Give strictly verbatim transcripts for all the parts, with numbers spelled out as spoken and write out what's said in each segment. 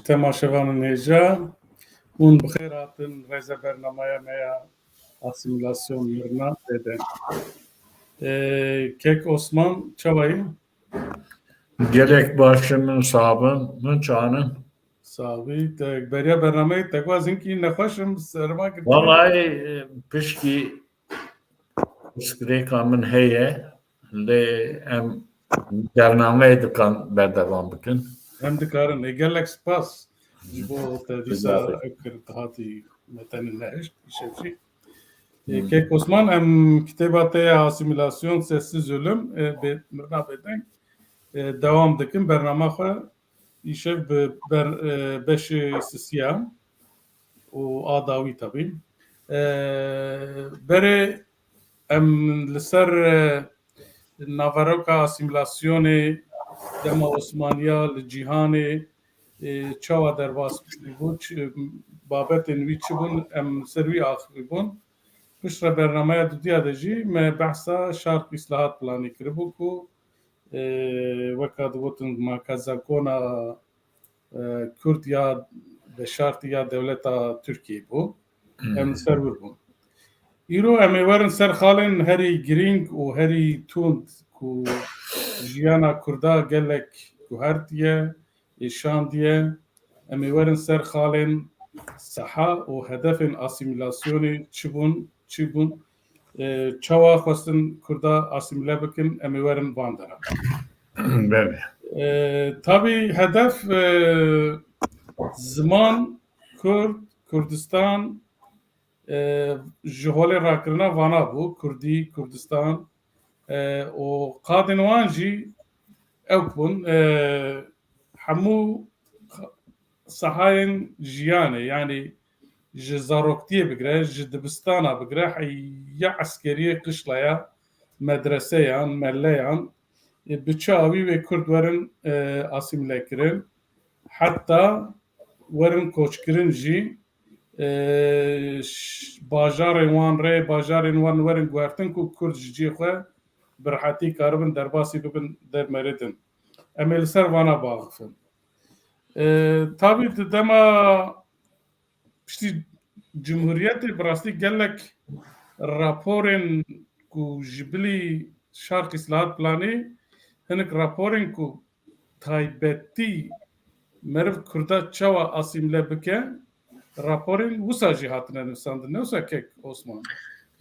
Temaşevanên hêja, hûn bi xêr hatin rêze bernameya me ya asîmîlasyon mirina bêdeng. Ee, Kek Osman, çawa yî? Gelek baş e, min sax bin, min çanin. Sax bî, te beriya bernameyê te got ez hinkî nexweş im, serma girtiye. Vallahi, e, pişkî pirsgirêka min heye, lê em bernameyê dikan berdewam bikin. Em dikarin. Ê, gelek spas ji bo te dîsa ew kir hatî me tenê nehişt, îşev jî. Ê, Kek Osman, em kitêba te ya Asîmîlasyon, Sessiz Ölüm, e, bê-, mirina bêdeng, e, dewam dikin bernama xwe. Îşev bi ber-, e, beşê sisiya û a dawî tabî. E, berê em li ser, e, naveroka asîmîlasyonê dema Osmaniya li cîhanê, e, çawa derbas bû, çi, babetên wî çi bûn, em ser wî axivî bûn. Piştre bernameya dudiya de jî me behsa Şark Îslahat Planî kiribû ku, e, weka digotin makazakona, e, Kurd ya veşartî ya dewleta Tirkiyê bû. Em li ser wir bûn. Îro em ê werin ser xalên herî girîng û herî tund ku jiyana Kurda gelek guhertiye, ê şandiye. Em ê werin ser xalên seha û hedefên asîmîlasyonê çi bûn, çi bûn, e, çawa xwestin Kurda asîmîle bikin, em ê werin van dera. Belê. E, tabî hedef, e, ziman, Kurd, Kurdistan, e, ji holê rakirina vana bû, Kurdî, Kurdistan, e, û qadên wan jî ew bûn, e, hemû sahayên jiyanê, yanî ji zaroktiyê bigire, ji dibistana bigire, heya eskeriyê, qişlaya, medreseyan, meleyan, e, bi çi awî wê Kurd werin, e, asîmîle kirin, heta werin koçkirin jî, e, ş-, bajarên wan rê, bajarên wan werin guhertin ku Kurd ji cihê xwe bi rehetî karibin derbasî bibin, dermeridin. Em ê li ser vana biaxifin. E, tabî di dema piştî Cumhuriyetê bi rastî gelek raporên ku ji bilî Şark Îslahat Planê, hinek raporên ku taybetî meriv Kurda çawa asîmle bike, raporên wisa jî hatine nivîsandin, ne wisa Kek Osman?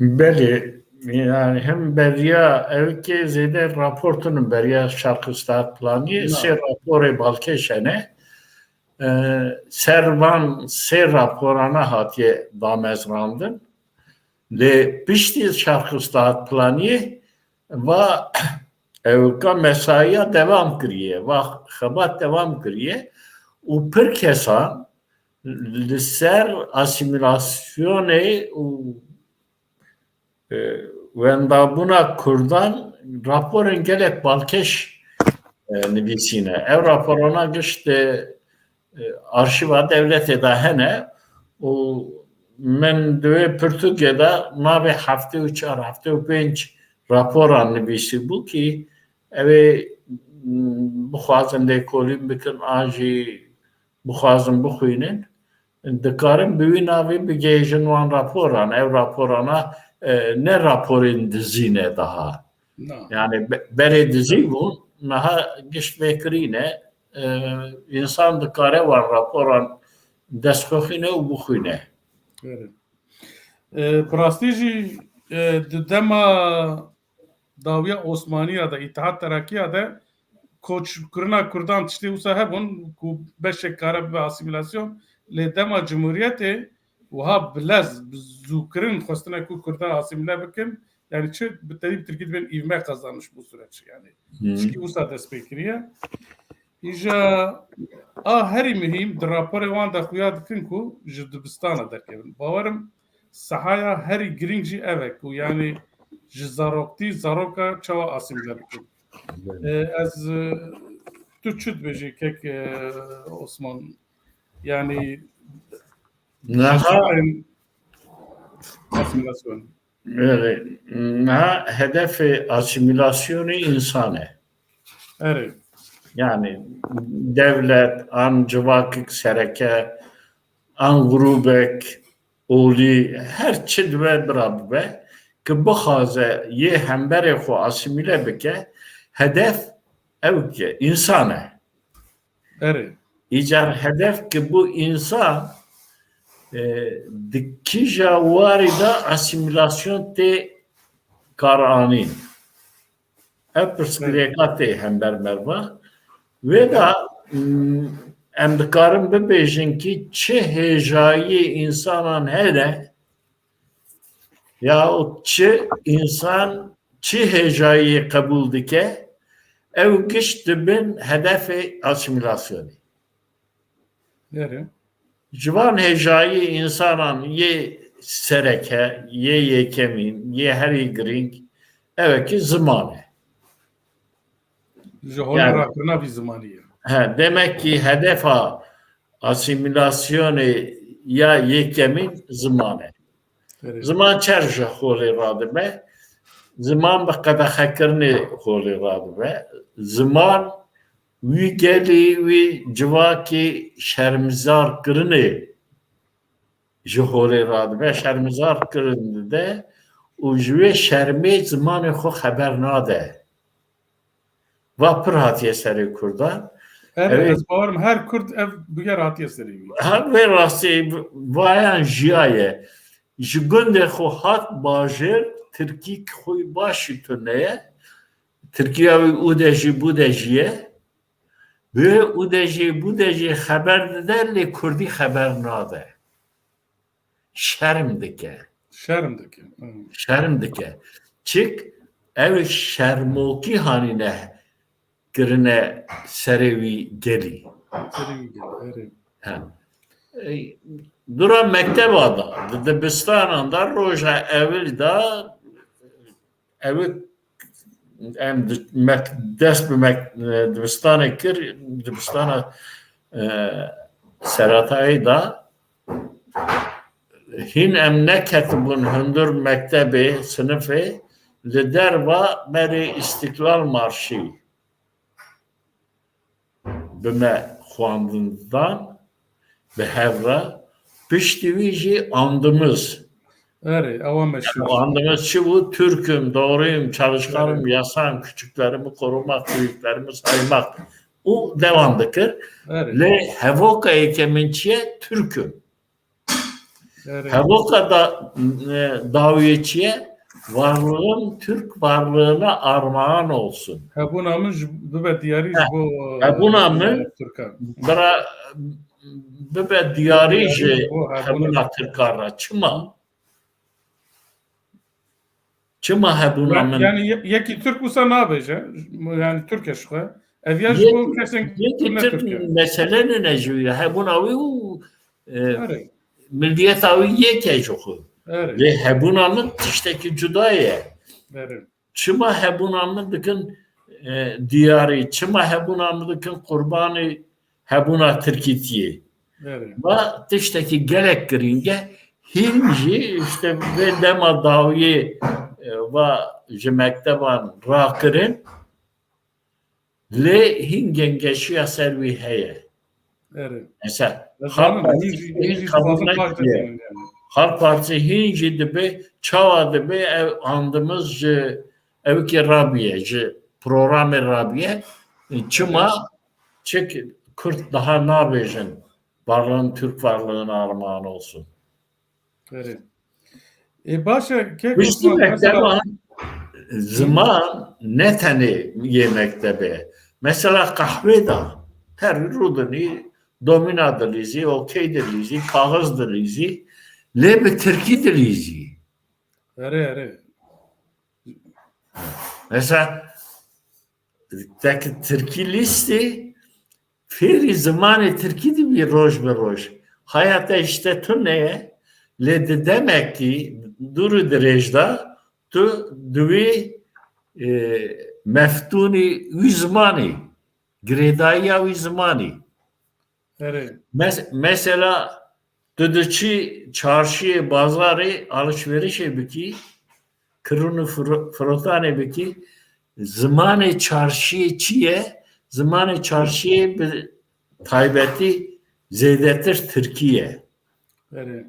Belê, yani hem beriya ew ke zêde rapor tune beriya Şark Îslahat Planiyê, sê raporê balkêş hene. E, ser van sê raporana hatiye damezrandin. Lê piştî Şark Îslahat Planiyê va ewka mesaiya devam kiriye, va xebat devam kiriye û pir kesan li ser asîmîlasyonê û, e, wendabûna Kurdan raporên gelek balkêş, e, nivîsîne. Ev raporana gişt, e, e, arşîva dewletê de hene û min di wê pirtûkê de navê heftê û çar, heftê û pênc raporan nivîsîbû kî ew ê, m, bixwazin lêkolîn bikin an jî bixwazin bixwînin, dikarin bi wî navê bigihêjin wan raporan. Ev raporana, e, ne raporên dizî ne daha. Na. Yani be-, berê dizî bûn, niha gişt vekirî ne. E, însan dikare wan raporan destxixîne û bixwîne. Erê. E, bi rastî jî, e, di dema dawiya Osmaniya de, Îtihad Terakiya de koçkirina Kurdan tiştê wisa hebûn ku beşek kare bibe asîmîlasyon, lê dema Cumhuriyetê wiha bi lez, bi zûkirin xwestine ku Kurda asîmîle bikin, yani çi bi tevî bi tirkî dibên ivme kazanmış bu süreç, yani tişkî wisa dest pê kiriye. Îja a herî muhîm di raporê wan de xuya dikin ku ji dibistana derkevin. Bawerim sehaya herî girîng jî ev e ku yani ji zaroktî zaroka çawa asîmîle bikin. E, ez, e, tu çi dibêjî kek, e, Osman? Yani niha asîmîlasyon. Erê, niha hedefê asîmîlasyonê însan e. Erê. Yani dewlet, an civakek sereke, an grûbek, olî, her çi dibe bira bibe, ki bixwaze yê hemberê xwe asîmîle bike, hedef ew ki însan e. Erê. Îcar hedef ki bû însan, e, di kîja warî de asîmîlasyon tê karanîn. Ev pirsgirêka tê hember merva. Wê de, m, em dikarin bibêjin ki çi hêjayî însanan hene, ya çi însan çi hêjayî qebûl dike, ew giş dibin hedefê asîmîlasyonê. Erê. Ji van hêjayî însanan yê sereke, yê yekemîn, yê herî girîng, ew e ki ziman e. Ji holê Yani rakirina vî zimanî ye. He, demek ki hedefa asîmîlasyonê ya yekemîn ziman e. Erê. Ziman çer ji holê radibe, ziman bi qedexekirinê holê radibe, ziman wî gelî, wî civakî şermizar kirinê ji holê radibe, şermizar kirin dide û ji wê şermê zimanê xwe xeber nade. Va pir hatiye serê Kurdan. Her, Ew ê ez bawerim her Kurd ev biger hatiye serê wî. Her vê rastî vayan jiyaye. Ji gundê xwe hat bajêr, tirkî xwe baş jî tune ye. Tirkiya wî û de jî bû de jî ye. Bi û de jî bû de jî xeber dide, lê kurdî xeber nade. Şerm dike. Şerm dike. Hı. Şerm dike. Çik ew şermokî hanîne kirine serê wî gelî. Serê wî gelî, erê. He. Ey, dura mekteba da, di dibistanan da roja ewil da ew em di-, mek-, dest bi mek-, dibistanê kir, dibistana, e, seretayê da hîn em neketibûn hundir mektebê, sinifê, li derva berê Îstiklal Marşî bi me xwendin didan, bi hev re. Piştî wî jî andimiz. Erê, ewa meşhur. Yani andimiz çi bû? Türk'üm, doğruyum, çalışkanım, Erê. Yasam, küçüklerimi korumak, büyüklerimi saymak. Û devam dikir. Erê. Lê hevoka yekemîn çi ye? Türk'üm. Erê. Hevoka da, e, dawiyê çi ye? Varlığım Türk varlığına armağan olsun. Hebûna min ji bibe diyarî ji Heh. bo, Hebûna e, min Tirkan. Bira, bibe diyarî Diyarî ji ji bo hebûna hebûna Tirkan re. Çima? Çima hebûna min? Yani ye-, yekî Tirk wisa nabêje, yani Tirk e ji xwe. Ev ya ji bo kesên Yekî, yekî Tirk e. Mesele nîne ji wî. Hebûna wî û, e, Erê. Miliyeta wî yek e ji xwe. Erê. Lê hebûna min tiştekî cuda ye. Erê. Çima hebûna min dikin, e, diyarî? Çima hebûna min dikin qurbanê hebûna Tirkîtiyê? Erê. Va tiştekî gelek girîng e. Hîn jî işte vê dema dawiyê, e, va ji mekteban rakirin, lê hîn gengeşiya ser wî heye. Erê. Mesela, Xalq Partî hîn jî, hîn jî qebûl dixwazin nekiriye. Xalq Partî hîn jî dibe, çawa dibe ev andimiz ji ew ki rabiye, ji programê rabiye. Çima? Çik Kurd daha nabêjin, varlığın Türk varlığına armağan olsun. Erê. E, baş e, kek Piştî Osman, mekteba mesela ziman ne tenê yê mektebê. Mesela qehwê de her rûdinî domîna dilîzî, okey dilîzî, kaxiz dilîzî, lê bi tirkî dilîzî. Erê, erê. Mesela tek tirkî lîstî fêrî zimanê tirkî dibî roj bi roj. Haya te işte tune ye, lê di demekî dûr û dirêj de tu di wî, e, meftûnî wî zimanî, girêdayiya wî zimanî. Erê. Mes-, mesela tu diçî çarşiyê, bazarê alışverişê bikî, kirûn û firo-, firotanê bikî, zimanê çarşiyê çi ye? Zimanê çarşiyê bi taybetî zêdetir tirkî ye. Erê.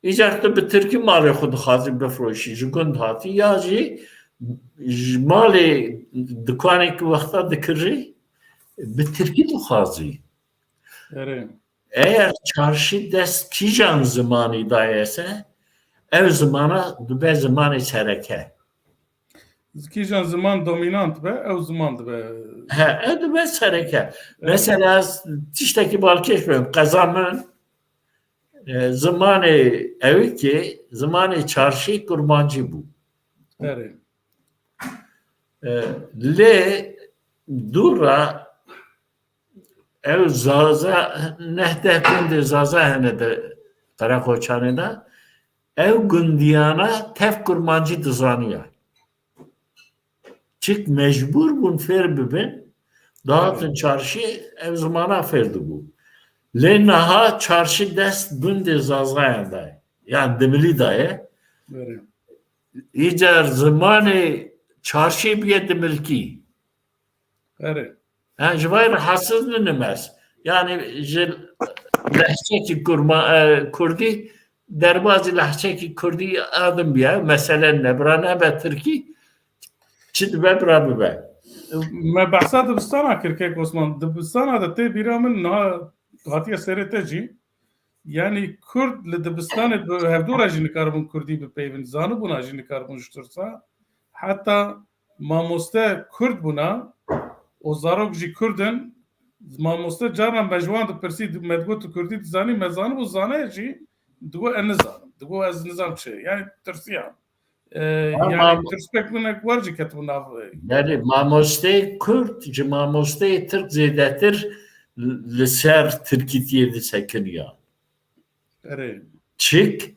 Îcar tu bi tirkî malê xwe dixwazî bifroşî, ji gund hatî ya jî ji malê dikanê ki wexta dikirî bi tirkî dixwazî. Erê. Eger çarşî dest kîjan zimanî daye se, ev zimana dibe zimanê sereke. Kîjan ziman dominant be, ew ziman dibe. He, ew dibe sereke. Evet. Mesela ez tiştekî balkêş bim, qeza min, e, zimanê ewikê, zimanê çarşî kurmancî bû. Erê. E, lê dû re ew Zaza, neh deh gundê Zaza hene di Qereqoçanê de. Ew gundiyana tev kurmancî dizaniya. Çik mecbûr bûn fêr bibin, dihatin çarşî, ev zimana fêr dibû. Lê niha çarşî dest gundê Zazayan de ye. Yan Dimilî de ye. Erê. Îcar zimanê çarşî biye dimilkî. Erê. Ha, ji vay rahatsız ninim ez. Yani ji lehçekî kurma, e, kurdî, derbazî lehçekî kurdî adim biya. Mesele ne, bira nebe tirkî, çi dibe bira bibe. Me behsa dibistana kir, kek Osman. Dibistana de tê bîra min niha hatiye serê te jî. Yani kurd li dibistanê bi hevdû re jî nikaribûn kurdî bipeyvin. Zanibûna jî nikaribûn ji tirsa. Heta mamoste kurd bûna û zarok jî kurd in. Mamoste carna me ji wan dipirsî, me digot, tu kurdî dizanî? Me zanibû, zane jî, digot, ez nizanim. Digot, ez nizam çi. Yani tirsiya. E, Ha, yani mam- tirspek minek wer jî ketibû nav, e, Belê, mamosteyê kurd ji mamosteyê tirk zêdetir li ser tirkîtiyê disekiniya. Erê. Çik?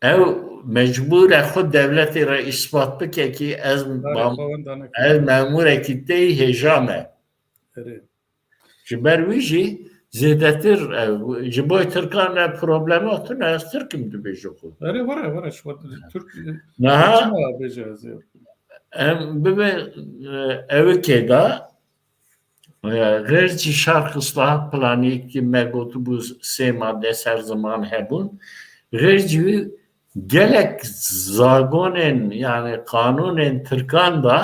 Ew mecbûr e xwe dewletê re îspat bike ki ez Erê, mam-, xwe wenda neke. ez memûrekî te yî, hêja me. Erê. Ji ber wî jî zêdetir, ew, ji bo tirkan ne problema tune, ez tirk im dibêje xwe. Erê, were, were, ji xwe Türk, Niha Çima bêje ez ê? Em bibe, e, ewikê de, e, xêr jî şerh islahat planî ki me gotibû sê madde ser ziman hebûn. Xêr jî wî gelek zagonên, yani qanûnên tirkan de,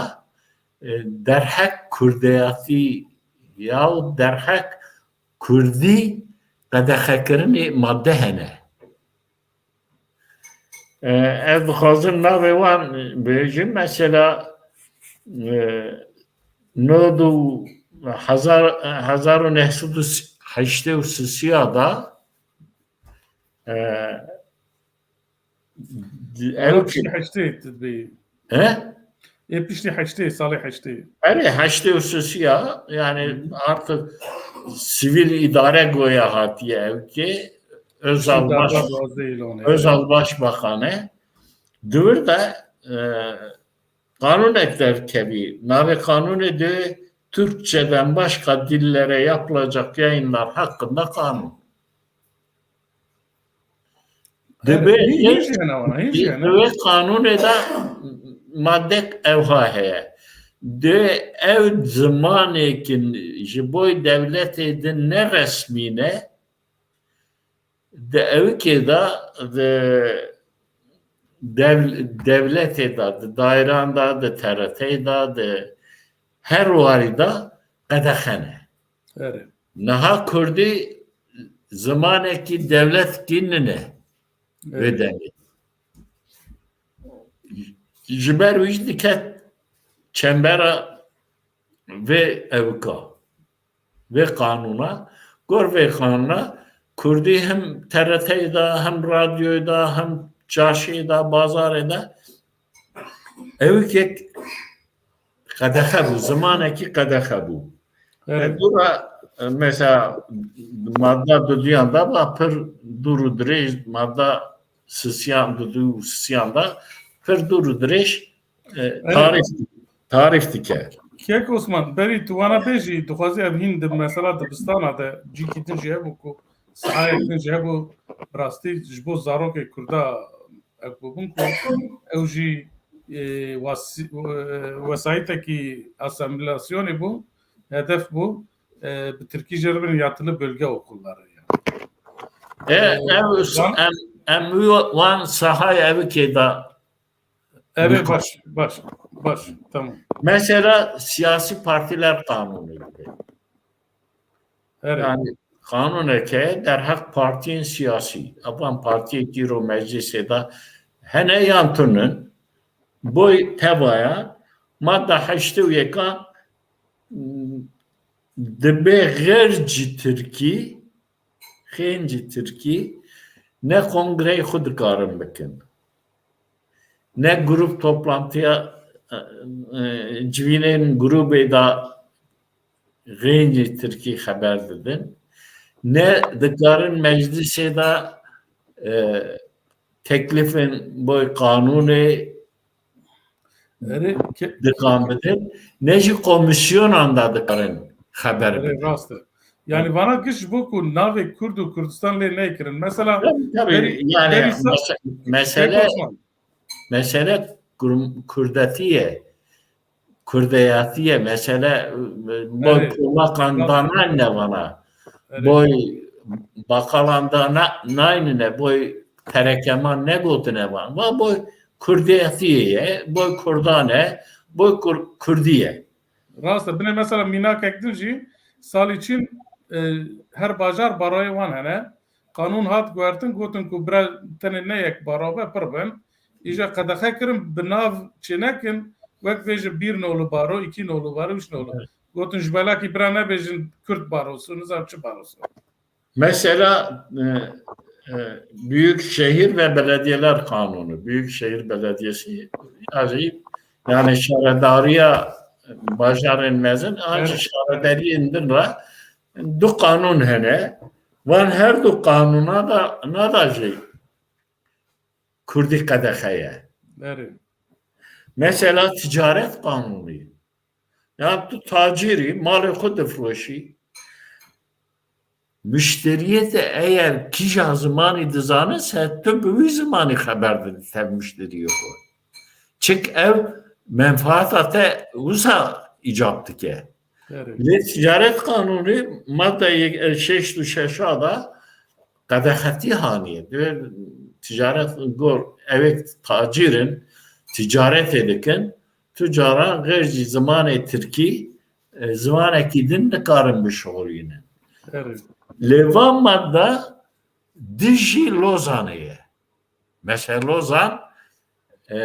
e, derhek kurdeyatî ya derhek kurdî qedexekirinê madde hene. E, ez dixwazim navê wan bêjim. Mesela, e, nod û hezar, hezar û neh sed û heştê û sisiya da, e, Ew ew piştî ki- heştê dibê. He? Ê piştî heştê, salê heştê. Erê, heştê û sisiya, yani Hı hı. artık sivil idare goya hatiye ew ki Özal Piştî Baş-, darba duwazdeh Îlanê. Özal Başbakanê. Dûr de, e, qanûnek derkevî. Navê qanûnê de Türkçeden başka dillere yapılacak yayınlar hakkında kanun. Dibe Erê, hîn, hîn jî hene wana, hîn jî hene. Dibe qanûnê de maddek evha heye. Di ew zimanê ki ji bo dewletê di ne resmî ne, di ewikê de, di dev-, dewletê de, di dairan de, di T R T'ê de, di her warî de qedexe ne. Erê. Niha kurdî zimanekî dewletkî nine vê Evet. demê. Ji ber wî jî diket çembera vê ewika, vê qanûna. Gor vê qanûna kurdî hem T R T'yê de, hem radyoyê de, hem çarşiyê de, bazarê de ewikek qedexe bû, zimanekî qedexe bû. Evet. E, dûra, e, mesela, madda duduyan da ba pir dûr û dirêj, madda sisiyan, dudu û sisiyan da pir dûr û dirêj, e, Evet. tarîf, tarîf dike. Kek Osman, berî tu wana bêjî, dixwazî em hîn di mesela dibistana de cîkî din jî hebû ku sahayek din jî hebû, bi rastî ji bo zarokê Kurda ew bûbûn ku ew jî, e, wasi-, e, wesayîtekî asîmîlasyonê bû. hedef bû. E, bi tirkî jî re bibin yatılı bölge okulları yani. E, ev, em, em wan sahayê evikê de Evet, baş, baş, baş, tamam. Mesela siyasi partiler kanunu gibi. Evet. Yani kanuneke derheq partiyên siyasî. Evan partiyê tîro meclisê de hene yan tunin. Boy tevaya madde heştê û yeka dibe xêr ji tirkî, xêr ji tirkî ne kongreyê xwe dikarin bikin. Ne grup toplantiya, e, e, civînên grubê de xêr ji tirkî xeber didin. Ne dikarin meclisê de, e, teklifên boy qanûnê Erê, ke- dikan bidin. Ne jî komisyonan de dikarin xeber Erê, bidin. rast e. Yani vana giş ji bo ku navê Kurd û Kurdistan lê neykirin. Mesela Tabii, tabii. Berî- Yani berî sa- mese- mesele Osman, mesele Kur- Kurdetî ye. Kurdeyatî ye. Mesele, e, boy Evet. Polakan Rast. Danan ne vana. Evet. Boy Bakalan da na- naynine, boy Terekeman ne gotine van. Va boy Kurdeyatî ye, boy Kurdan e, boy Kur- Kurdî ye. Rast e. Binê mesela mînakek din jî salî çîn, e, her bajar baroyê wan hene. Qanûn hat guhertin, gotin ku bira tenê ne yek baro be pir bin. Îja qedexe kirin, bi nav çênekin, wek bêjin bir nolu baro, iki nolu baro, üç nolu. Evet. Gotin ji belakî bira nebêjin Kürt barosu, nizam çi barosu. Mesela, e, e, Büyükşehir ve Belediyeler Kanunu, Büyükşehir Belediyesi yazıyı, yani şaredariya bajarên mezin, ancak Evet. şaredariyên din re du kanun hene. Van her du kanuna da, na da jî Kurdî qedexe ye. Erê. Mesela ticaret kanunu. Ya tu tacirî, malê xwe difroşî. Müşteriyê te eğer kîja zimanî dizane se, tu bi wî zimanî xeber didî tev müşteriyê xwe. Çik ev menfaata te wisa îcab dike. Erê. Lê ticaret kanunî madde yek- e, şeşt û şeş a da qedexetî haniye. Divê ticaret gor evek tacir in, ticaretê dikin, tu caran xêr jî zimanê tirkî, e, zimanekî din nikarin bişixulînin. Erê. Lê van madde dijî Lozanê ye. Mesela Lozan, e,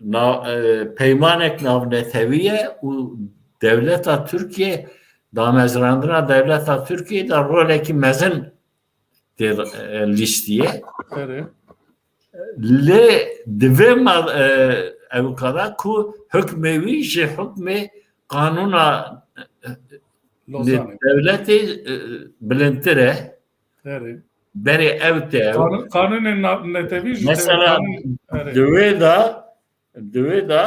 na- e, peymanek navnetewî ye û dewleta Tirkiye, damezrandina dewleta Tirkiye de rolekî mezin tê, e, lîstiye. Erê. Lê divê ma, e, ewkada ku hukmê wî ji hukmê qanûna, e, Lozanê. dewletê, e, bilindtir e. Erê. Berê ew te ew. Qanûn, qanûnên na- netewî jî Mesela qanûn, erê. Di wê de, di wê de,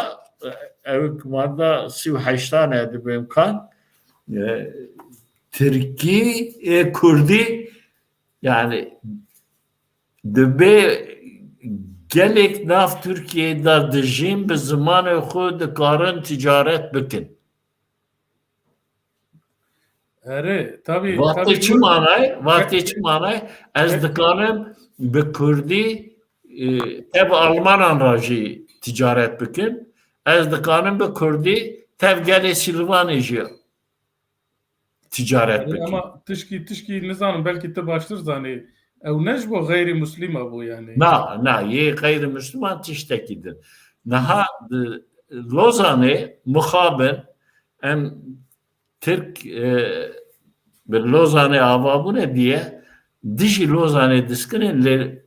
e, ew madda sî û heştan e di bimkan. E, Tirkî, e, Kurdî, yani dibe gelek nav Tirkiyeyê de dijîn bi zimanê xwe dikarin ticaret bikin. Erê, tabii, Vaktê tabii çi bu- manay? Vaktê çi manay? Ez dikanim bi Kurdî, e, tev Almanan ra jî ticaret bikim. Ez dikanim bi Kurdî tev gelê Silvanê jî ticaret Erê, bikim. ama tişkî, tişkî nizanim, belkî tu baştir zanî. Ew ne ji bo xeyrî muslîma bû yani. Na, na, yê xeyrî muslîman tiştekî din. Niha di Lozanê mixabin em Tirk, e, bi Lozanê avabûne diye, dijî Lozanê diskinin, lê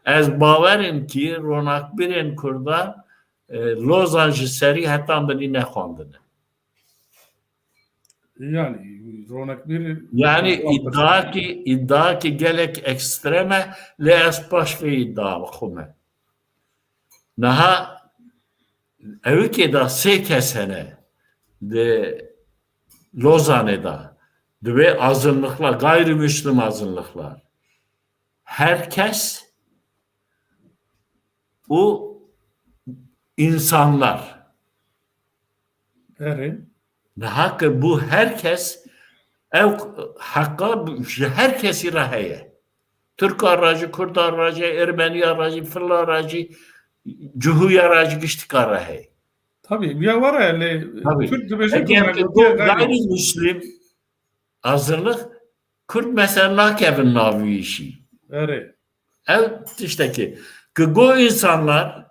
ez bawerim ki ronakbirên Kurdan, e, Lozan ji serî hetan binî nexwendine. Yani ronakbir Yani îddiaki, îddiaki gelek ekstrem e, lê ez paş vê îddia xwe me. Niha evikê de sê kes hene di Lozanê de, divê azınlıklar, gayrimüslim azınlıklar. Herkes û insanlar. Erê. Niha ki bû her kes, ew heqa ji her kesî re heye. Tirka re jî, Kurda re jî, Ermeniya re jî, fila re jî, Cihûya re jî, giştika re heye. Tabii, ya were lê Tabii. Kurd dibêje Eger ki gayrimüslim azırlık, Kurd mesela nakevin navî işî. Erê. Ev tiştekî. Ki go insanlar,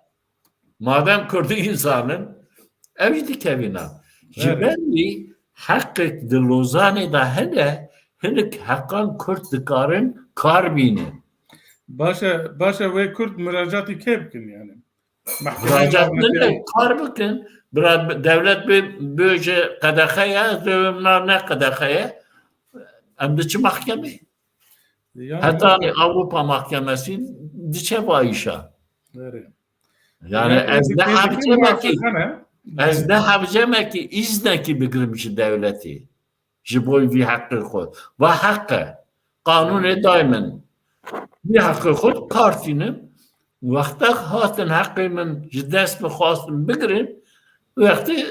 madem Kurd insanın, ev jî dikevîna. Ji Evet. ber wî heqek di Lozanê de hene, hinek heqan Kurd dikarin kar bînin. Baş e, baş e wê Kurd muracatî kê bikin yani? Muracatine kar bikin. Bira dewlet bi, bêje qedexe ye, ez dibim na ne qedexe ye. Em diçin mahkemê. Yani Heta Avrupa Mahkemesi diçe va işa. Erê. Yani Yani ez ne hevcemekî, ez ne hevcemekî îznekî bigirim ji dewletê. Ji bo vî heqê xwe. Va heq e. Qanûnê day min. Vî heqê xwe kartînim. Wexta hatin heqê min ji dest min xwastin bigirin, wextê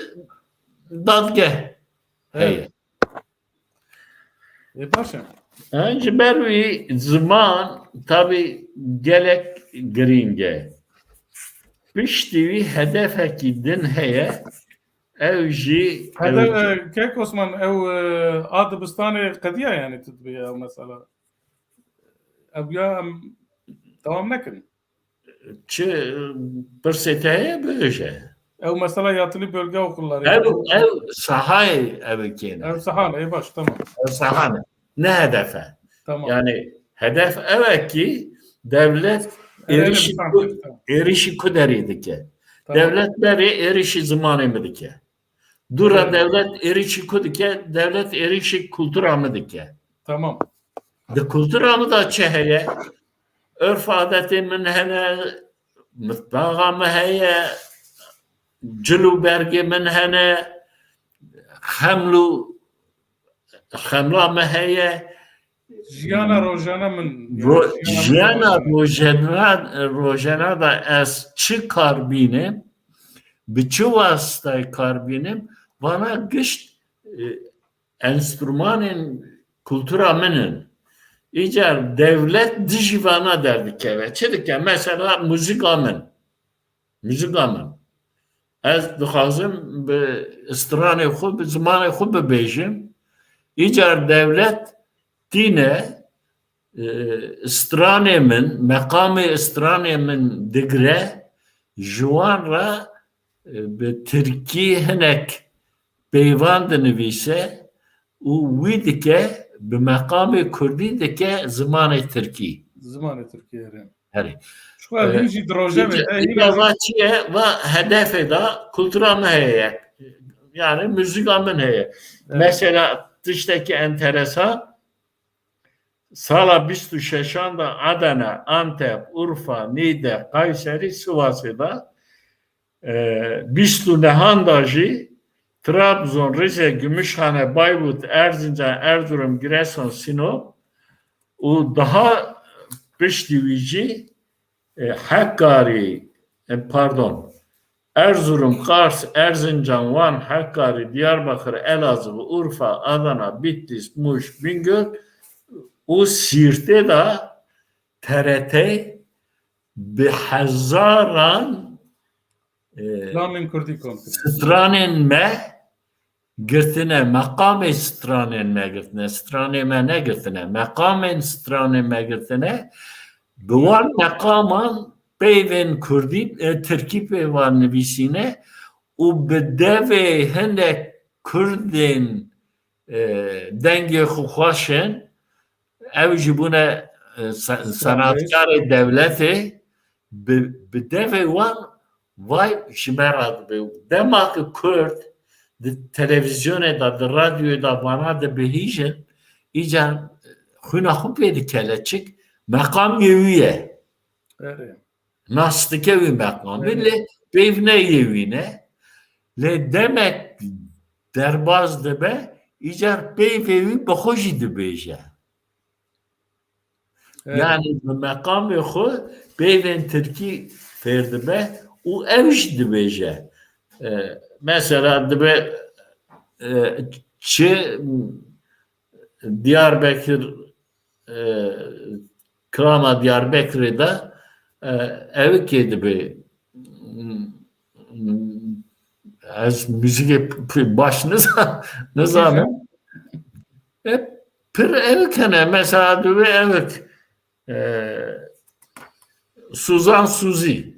dadgeh heye. Ê, baş e. E, ji ber wî ziman tabî gelek girîng e. Piştî wî hedefekî din heye. Ew jî Hede, ew e, Kek Osman, ew, e, a dibistanê qediya, yani, tu dibê ew mesela. Ew ya em dewam nekin. Çi, e, pirsê te heye, bibêje. Ew mesela yatılı bölge okulları. Ew, ew sahayê ew kêne. Ew sahane, ê baş, tamam. Ew sahane. Ne hedefe. Tamam. Yani hedef ew e ki dewlet Erê êrişî bisan ku, pêşta. êrişî ku derê dike. Tamam. Dewlet berê êrişî zimanê min dike. Dûra Evet. dewlet êrişî ku dike, dewlet êrişî kultura min dike. Tamam. Di kultura min de çi heye? Örf adetê min hene, mitbaxa min heye, cil û bergê min hene, xeml û xemla min heye. Jiyana rojane min, Ro-, yani jiyana jiyana rojane. rojana, rojana da ez çi kar bînim, bi çi wasitayê kar bînim, vana gişt, e, enstrûmanên kultura min in. Îcar dewlet dijî vana derdikeve. Çi dike? Mesela muzîka min. Muzîka min. Ez dixwazim bi stranê xwe, bi zimanê xwe bibêjim. Îcar dewlet tîne, e, stranê min, meqamê stranê min digre, ji wan re, e, bi tirkî hinek peyvan dinivîse û wî dike, bi meqamê kurdî dike zimanê tirkî. Zimanê tirkî, erê. Herê. Çuwa Ee, hîn jî di rojevê de hîn îca va çi ye? Va hedefê de kultura min heye. Yani muzîka min heye. Evet. Mesela tiştekî enteresan, sala bîst û şeşan de Adana, Antep, Urfa, Nîde, Kayseri, Sivasê de, e, bîst û nehan de jî Trabzon, Rize, Gümüşhane, Bayburt, Erzincan, Erzurum, Giresun, Sinop û daha piştî wî jî, e, Hakkari, e, pardon, Erzurum, Kars, Erzincan, Wan, Hakkari, Diyarbakır, Elazığ, Urfa, Adana, Bitlis, Muş, Bingöl û Sîrtê de T R T bi hezaran, e, Lamên Kurdî kom kir. stranên me girtine, meqamê stranên me girtine, stranê me negirtine, meqamên stranên me girtine, bi wan meqaman peyvên Kurdî, e, Tirkî pê van nivîsîne û bi devê hinek Kurdên, e, dengê xwe xweş in, ew jî bûne, e, se-, senatkarê dewletê, bi, bi devê wan vay ji me re dibe. Dema ku Kurd di televîzyonê de, di radyoyê de vana dibihîjin, îcar xwîna xwe pê dikele çik, meqam yê wî ye. Erê. Nas dike wî meqamê, Erê. lê peyv ne yê wî ne. Lê demek derbas dibe, îcar peyvê wî bi xwe jî dibêje. Evet. Yani bi meqamê xwe peyvên tirkî fêr dibe û ew jî dibêje. E, mesela dibe e, çi Diyarbekir, e, kirama Diyarbekirê de, e, evikê dibe. Ez muzîkê p-, p-, baş niza-, nizanim. E, pir evik hene. Mesela, divê evik, e, Suzan Suzî.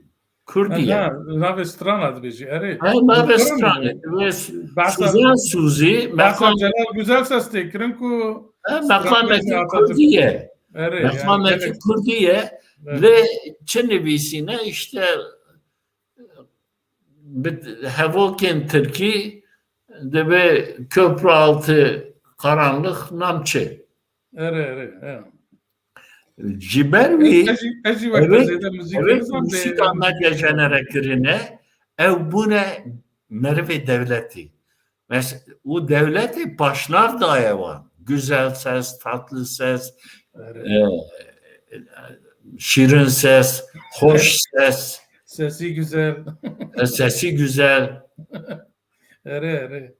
Kurdî ye. Aha, navê strana dibêjî, erê. Ha, navê stranê. Wê Su-, Behsa Suzan Suzî, behsa meqam-, Celal Güzel Ses tê kirin ku ha, stranê meqamekî jî Atatürk. Kurdî ye. Erê, yani, meqamekî gelek Kurdî ye. Evet. Lê çi nivîsîne, işte, bi hevokên tirkî dibe köprü altı karanlık nam çi? Erê, erê, erê. Ji ber wî, ez jî, ez jî wek te zêde muzîkê nizam, muzîka medya jenerekirine, ew bûne merivê dewletî. Mes-, û dewletê paşnav daye wan. Güzel ses, tatlı ses, e, şirin ses, hoş ses. Sesi güzel. E, sesi güzel. Erê, erê.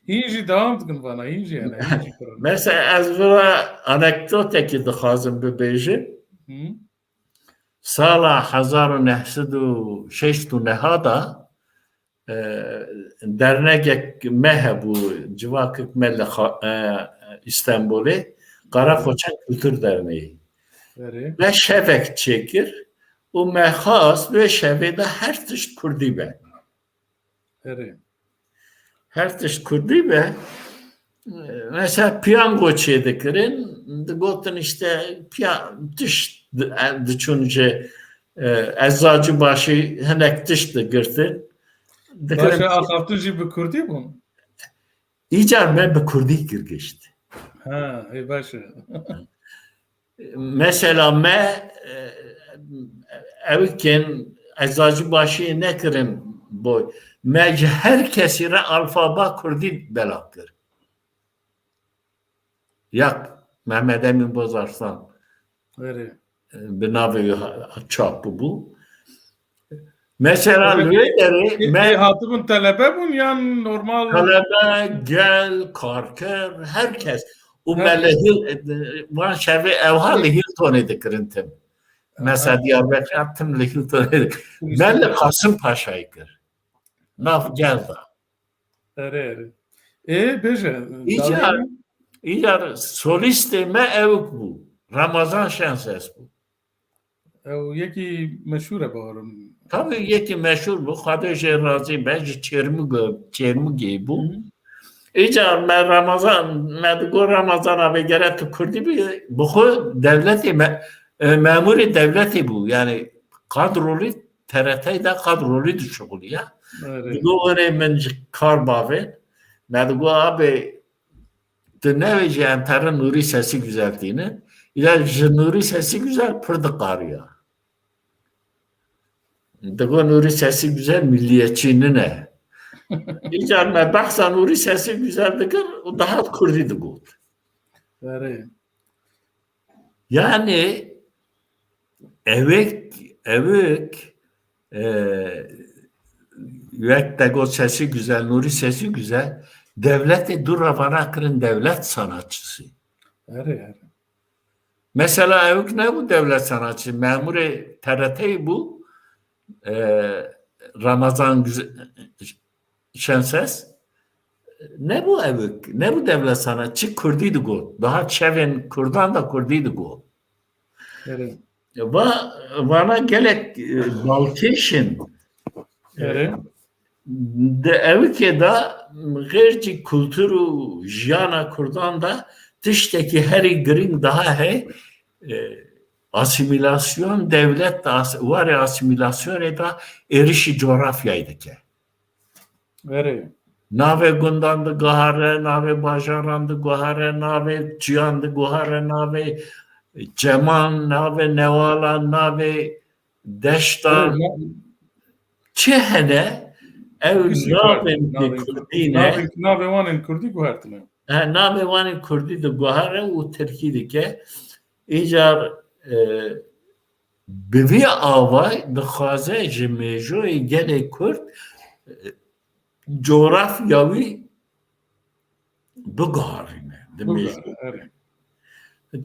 Hîn jî dewam dikin vana, hîn jî hene, hîn jî kirin. Mesela ez vira anekdotekî dixwazim bibêjim. Hı. Sala hezar û neh sed û şêst û neh de, e, dernegek me hebû, civakek me li Xa-, e, Îstanbulê, Karakoçan Kültür Derneği. Erê. Me şevek çêkir û me xwest vê şevê de her tişt kurdî be. Erê. Her tişt kurdî be. Mesela piyango çêdikirin, digotin işte piya-, tişt di-, e, diçûn ji, e, Eczacıbaşı hinek tişt digirtin. Dikirin. Baş e, axaftin jî bi kurdî bûn? Îcar me bi kurdî kir gişt. Ha, ê baş e. Mesela me, e, ew kin Eczacıbaşıyê nekirin boy. Me ji her kesî re alfaba kurdî bela kir. Yak Mehmet Emin Bozarslan. Erê. E, bi navê wî ha-, çap bûbû. Mesela li wê derê me hatibûn, telebe bûn yan normal? Telebe, gel, karker, her kes. Û me li Hil-, wan şevê ewha li Hiltonê dikirin tim. Mesela Diyarbekir tim li Hiltonê. Me li Kasım Paşayê kir. Nav gel da. Erê, erê. Ê, bêje, Îcar, îcar solîstê me ewk bû. Ramazan Şenses bû. Ew yekî meşhûr e, bawerim. Tabii yekî meşhûr bû. Xwedê jê razî be, ji Çêrmûg-, Çêrmûgê bû. Hı. Îcar me Ramazan, me digot Ramazan abi gere tu kurdî bî, bi xwe dewletê me, e, memûrê dewletê bû. Yani kadrolî T R T'yê de kadrolî dişuxuliya. Erê. Digot were min ji kar bavê. Me digot abi tu nevêjî em tere Nûrî Sesî Güzel tînin. Îcar ji Nûrî Sesî Güzel pir diqariya. Digot Nûrî Sesî Güzel milliyetçî nine. Îcar me behsa Nûrî Sesî Güzel dikir û daha kurdî digot. Erê. Yani ewek, ewek, e, wek te got Sesî Güzel, Nûrî Sesî Güzel, dewletê dû re vana kirin dewlet sanatçısı. Erê, erê. Mesela ewk nebû dewlet sanatçı, memurê T R T'yê bû, e, Ramazan Güze-, Şenses, nebû ewk, nebû dewlet sanatçı, kurdî digot. Daha çevên kurdan da kurdî digot. Evet. Va-, vana gelek, e, balkêş in. Evet. Di ewikê de xêr jî kultur û jiyana kurdan de tiştekî herî girîng daha heye, e, asîmîlasyon, dewlet de as-, warê asîmîlasyonê de êrişî coğrafyayê dike. Erê. Navê gundan diguhere, navê bajaran diguhere, navê çiyan diguhere, navê çeman, navê newalan, navê deştan. Erê, na-, çi hene, ew navên kurdî ne. Navê, navê wan ên kurdî guhertine. He, navê wan ên kurdî diguhere û tirkî dike. Îcar, e, bi vî ava dixwaze ji mêjoyê gelê kurd, e, coğrafya wî biguherîne, dimêjîne.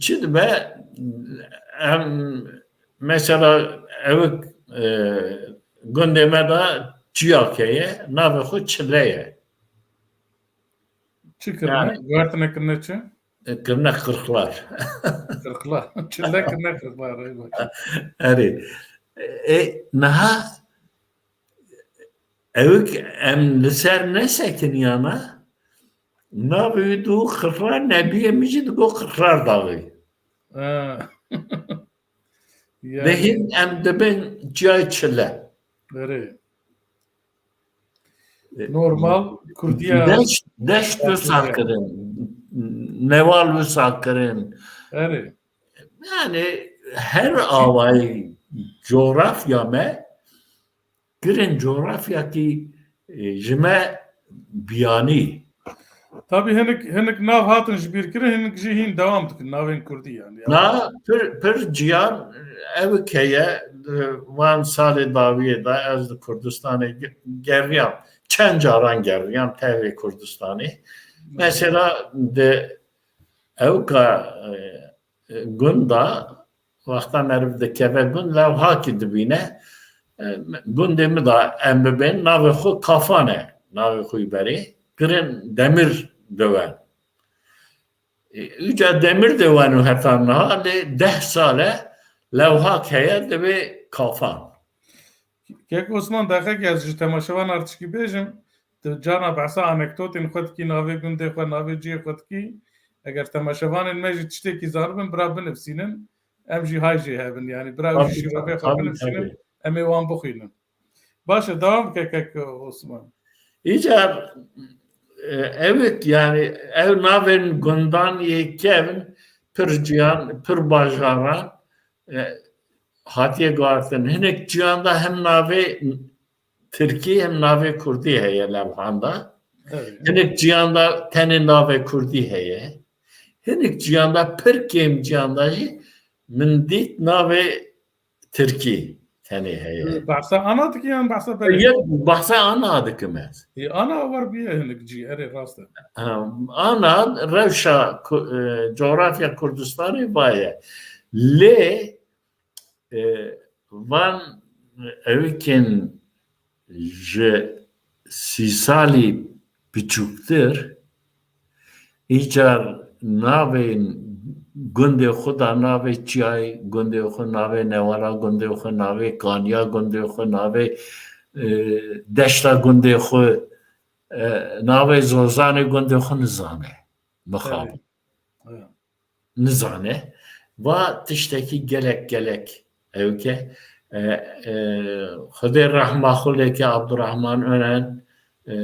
Çi dibe, em mesela ew, e, gundê me de çiyake ye, navê xwe Çile ye. Çi kirine? Yani, guhertine kirine çi? E, kirine qirxlar. Qirxlar. Çile kirine qirxlar, ey baş. Erê. E, niha ew em li ser nesekiniyana, navê wî dû Qirxlar, nebiyê min jî digot Qirxlar Daxî. Ha. Yani. Lê hîn em dibin ciyayê Çile. Erê. E, normal Kurdiya deşt, deşt wisa kirin, newal wisa kirin. Erê. Yani her awayî coğrafya me, kirin coğrafyakî, e, ji me biyanî. Tabii hinek, hinek nav hatin ji bîr kirin, hinek jî hîn dewam dikin, navên Kurdî yani. Na, pir, pir ciyan ew heye, di van salê dawiyê de ez di Kurdistanê ge-, geriyam. Çend caran geriyam tevê Kurdistanê. Mesela di ewka, e, e, gunda, wexta meriv dikeve gund, lewhakî dibîne, e, gundê min da em bibên, navê xwe Kafan e, navê xwe yî berê, kirin demir diwen. E, uca demir diwen û heta niha, lê deh sal e lewhak heye, dibê Kafan. Kek Osman, dexek ez ji temaşevan artişkî bêjim, tu cana behsa anekdotên xwe dikî, navê gundê xwe, navê cihê xwe dikî. Eger temaşevanên me jî tiştekî zanibin, bira binivsînin. Em jî hay jê hebin. Yani bira ew jî şîrovê xwe binivsînin, em ê wan bixwînin. Baş e, dewam bike kek Osman. Îcar, e, ew, yani ew navên gundan yê kevin pir ciyan, pir bajaran, e, hatiye guhartin. Hinek ciyan da hem navê Tirkî hem navê Kurdî heye lewhan da. Evet. Hinek ciyan da tenê navê Kurdî heye. Hinek ciyan da, pir kêm ciyan da jî min dît navê Tirkî tenê heye. Behsa ana dikî yan behsa berê? Yek behsa ana dikim ez. Ê, ana war bûye hinek cî, erê rast e. Ha, ana rewşa Ku-, e, coğrafya Kurdistanê vaye. Lê, e, van ewikên ji sî salî biçûktir, îcar navên gundê xwe da navê çiyayê gundê xwe, navê newala gundê xwe, navê kaniya gundê xwe, navê, e, deşta gundê xwe, e, navê zozanê gundê xwe nizane. Mixabin. Evet. Evet. Nizane. Va tiştekî gelek gelek ewke. E, e, Xwedê rehma xwe lê ke Abdurrahman Önen, e,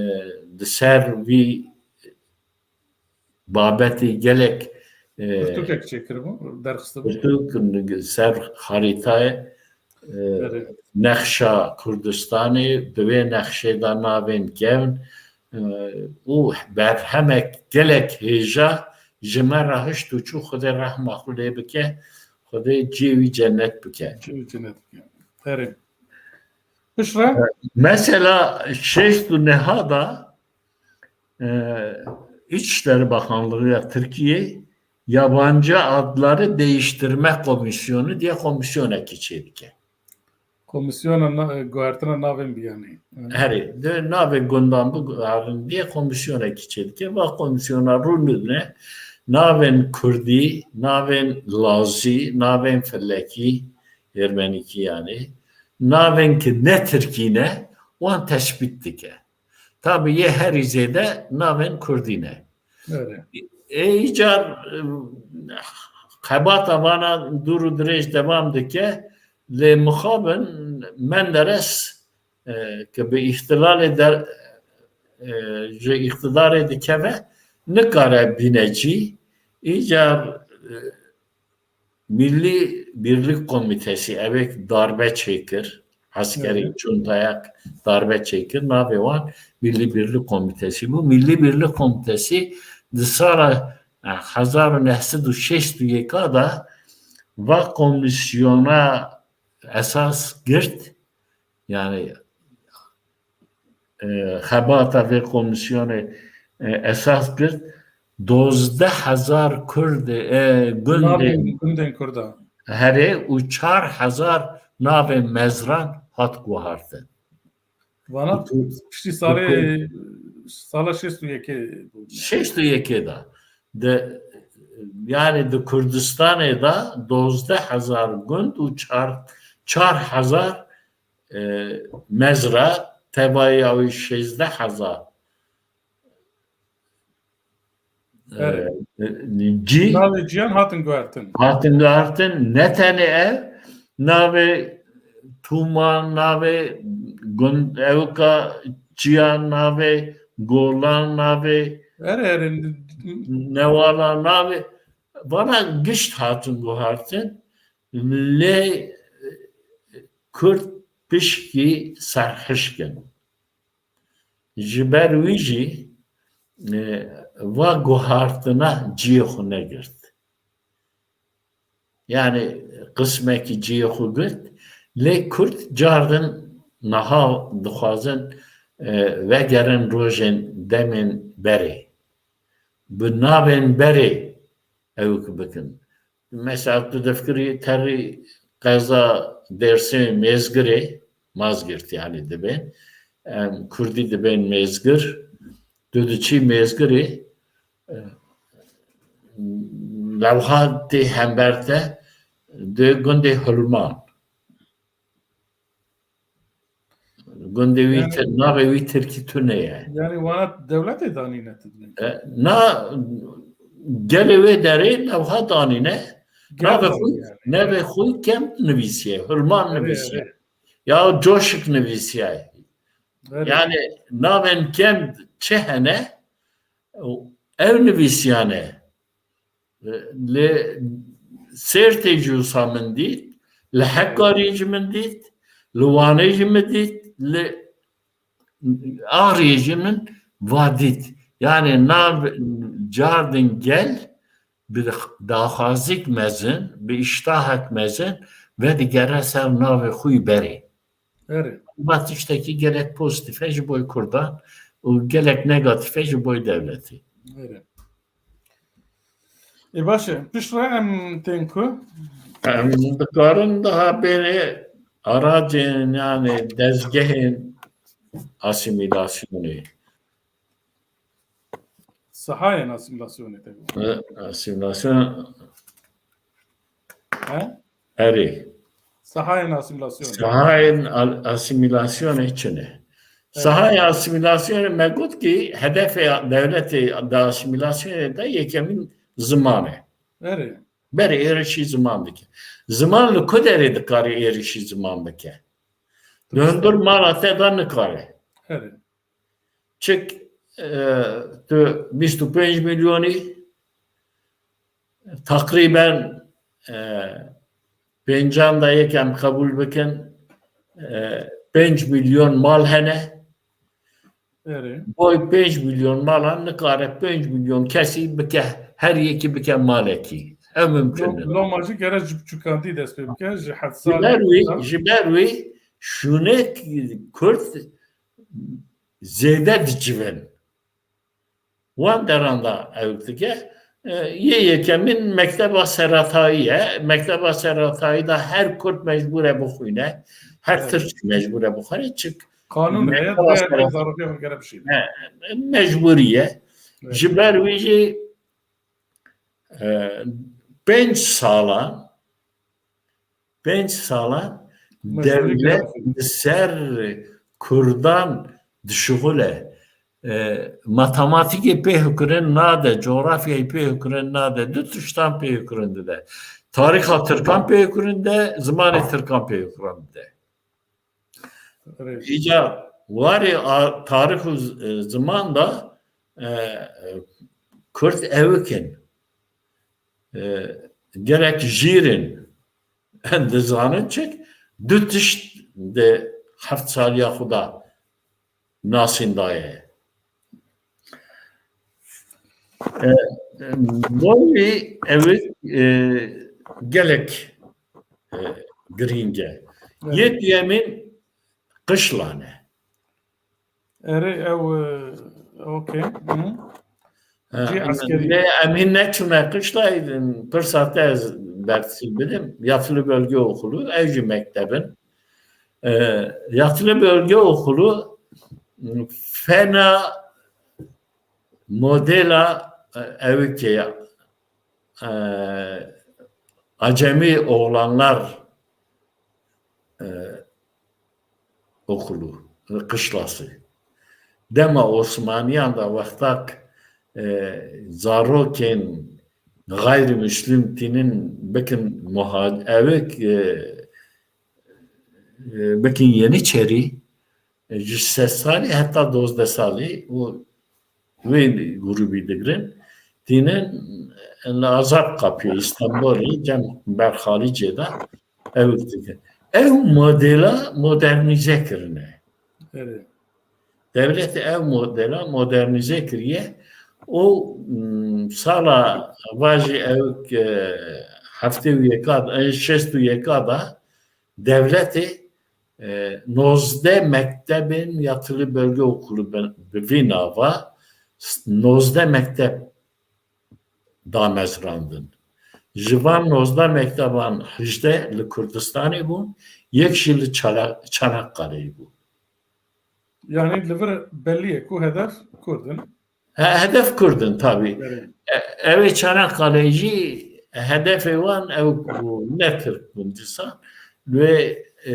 di ser vî babetê gelek, e, pirtûkek çêkiribû, derxistibû. Pirtûk ser xarîtayê, e, nexşa Kurdistanê, di wê nexşê de navên kevn, e, û berhemek gelek hêja ji me re hişt û çû, Xwedê rehma xwe lê bike, Xwedê cihê wî cennet bike. Cihê wî cennet bike. Erê. Piştre? Mesela şêst û neha da, e, İçişleri Bakanlığı ya Türkiye yabancı adları değiştirme komisyonu diye komisyonekî çêdike. Komisyona na-, guhertina navên biyanî. Herê, di navê gundan biguherin diye komisyonekî çêdike. Va komisyona rûnidine navên Kurdî, navên Lazî, navên Filekî, Ermenîkî yani, navên ki ne Tirkî ne, wan tespît dike. Tabi yê herî zêde navên Kurdî ne. Öyle. Ê, îcar, e, xebata vana dûr û dirêj devam dike, lê mixabin Menderes, e, ke bi îhtilalê der, e, ji îqtidarê dikeve, nikare bîne cî. Îcar, e, Milli Birlik Komitesi, evek darbe çêkir, eskerê Evet. Cuntaya darbe çêkir, navê wan Milli Birlik Komitesi bû. Milli Birlik Komitesi di sala, e, hezar û neh sed û şêst û yek de va komisyona esas girt, yani, e, xebata vê komisyonê, e, esas girt, dozdeh hezar Kurd, e, gundên Navên gundên Kurda. Herê û çar hezar navên mezran hat guhartin. Vana piştî salê, sala şêst û yekê bû. Şêst û yekê de. De, yani di Kurdistanê de dozdeh hezar gund û çar, çar hezar, e, mezra, tevaya wî şêzdeh hezar Erê. E, cî Navê ciyan hatin guhertin. Hatin guhertin. Ne tenê ev, navê Tûma, navê gund, ewka çiya, navê golan, navê Erê, erê. Newala, navê vana gişt hatin guhertin. Lê Kurd pişkî serhişk in. Ji ber wî jî, e, va guhartina cihê xwe negirt. Yani qismekî cihê xwe girt, lê Kurd cardin niha dixwazin, e, vegerin rojên demên berê. Bi navên berê ewk bikin. Mesela tu difkirî terî qeza Dêrsimê Mêzgirê, Mazgirt yani dibên, em, Kurdî dibên Mêzgir, tu diçî Mêzgirê, e, lewha tê hember te, di gundê Hulman. Gundê wî Yani tir-, navê wî tirkî tune ye. Yani wana dewletê danîne tu dibên. E, na, gelê wê derê lewha danîne. Navê xwe, yani. Navê xwe kem nivîsiye, Hulman nivîsiye. Ya Coşik nivîsiye. Yani navên kem çi hene, ew nivîsiyane. Li Sêrtê jî wisa min dît, li Hekarî jî min dît, li Wanê jî min dît, li Axriyê jî min va dît. Yani nav cardin gel bi daxwazîk mezin, bi îştahek mezin vedigere ser navê xwe yî berê. Erê. Va tiştekî gelek pozîtîf e ji bo Kurdan û gelek negatîf e ji bo dewletê. Erê. Ê, baş e. Piştre em tên ku? Em dikarin daha bêne aracên, yani dezgehên asîmîlasyonê. Sahayên asîmîlasyonê te got. E, asîmîlasyon. He? Erê. Sahayên asîmîlasyonê. Sahayên al-, asîmîlasyonê çi ne? Evet. Sahayê asîmîlasyonê me got ki hedefê dewletê de asîmîlasyonê de yekemîn ziman e. Erê. Berê êrişî ziman dike. Ziman li ku derê dikare êrişî ziman bike? Li hundir mala te de nikare. Erê. Çik, e, tu bîst û pênc milyonî, teqrîben, e, pêncan da yekem qebûl bikin, e, pênc milyon mal hene. Erê. Boy pênc milyon malan nikare pênc milyon kesî bike, her yekî bike malekî. Ew mimkun Lo-, e. Loma jî gere ji biçûkandî dest pê bike, ji heft Ji ber wî, salî. Ji ber wî şûnek Kurd zêde dicivin. Wan deran da ew dike, e, yê yekemîn mekteba seretayî ye. Mekteba seretayî da her Kurd mecbûr e bixwîne, her Evet. Tirk mecbûr e bixwîne. Çik Qanûn heye, mekteba diğer seretayî zarokê xwe gere bişîne. He, mecbûrî ye. Evet. Ji ber wî jî, e, pênc salan Pênc salan Mecbûrî dewlet li ser Kurdan dişuxule. E, matematîkê pê hukirin nade, coğrafyayê pê hukirin nade, du tiştan pê hukirin dide. Tarîxa Tirkan pê hukirin de, zimanê Tirkan pê hukirin dide. Evet. Îca warê a-, tarîx û z-, e, ziman da, e, e, Kurd ewikin. E, gelek jîr in. Dizanin çik, du tişt di heft saliya xwe da nasîn daye. E, e, bo wî ew, e, gelek, e, girîng e. Evet. Yê duyemîn qişlan e. Erê, ew, e, okey. Hı. Cî eskerî. Lê em hîn neçûne qiştayê, pirsa te ez bersiv bidim. Yatılı bölge okulu, ew jî mektebin. E, yatılı bölge okulu fena modela, e, ew ke ya, e, acemi oğlanlar, e, okulu, qişlası. Dema Osmaniyan da wextak, e, zarokên gayrimüslim tînin bikin muha-, evik, e, e, bikin Yeniçeri, e, ji şeş salî heta dozdeh salî û wê grûbî digirin. Tînin li Azap Kapiyê, Îstanbulê, cem Berxalîcê de ew dikin. Ew modela modernîze kirine. Evet. Devlet ev modela modernîze kiriye. O, m, sala vajî ew, e, heftê û yeka, e, şêst û yeka da devletê, e, nozdeh mektebên yatılı bölge okulu bi, bi vî nava, s-, nozdeh mekteb damezrandin. Ji van nozdeh mekteban hejdeh li Kurdistanê bûn, yek jî li Çala-, Çanakkale'yê bû. Yani li vir belli ye ku hedef Kurd in. He, hedef Kurd in tabii. Evet. E, ew ê Çanakkale jî hedefê wan ew ku ne Tirk bûn dîsan. Wê, e,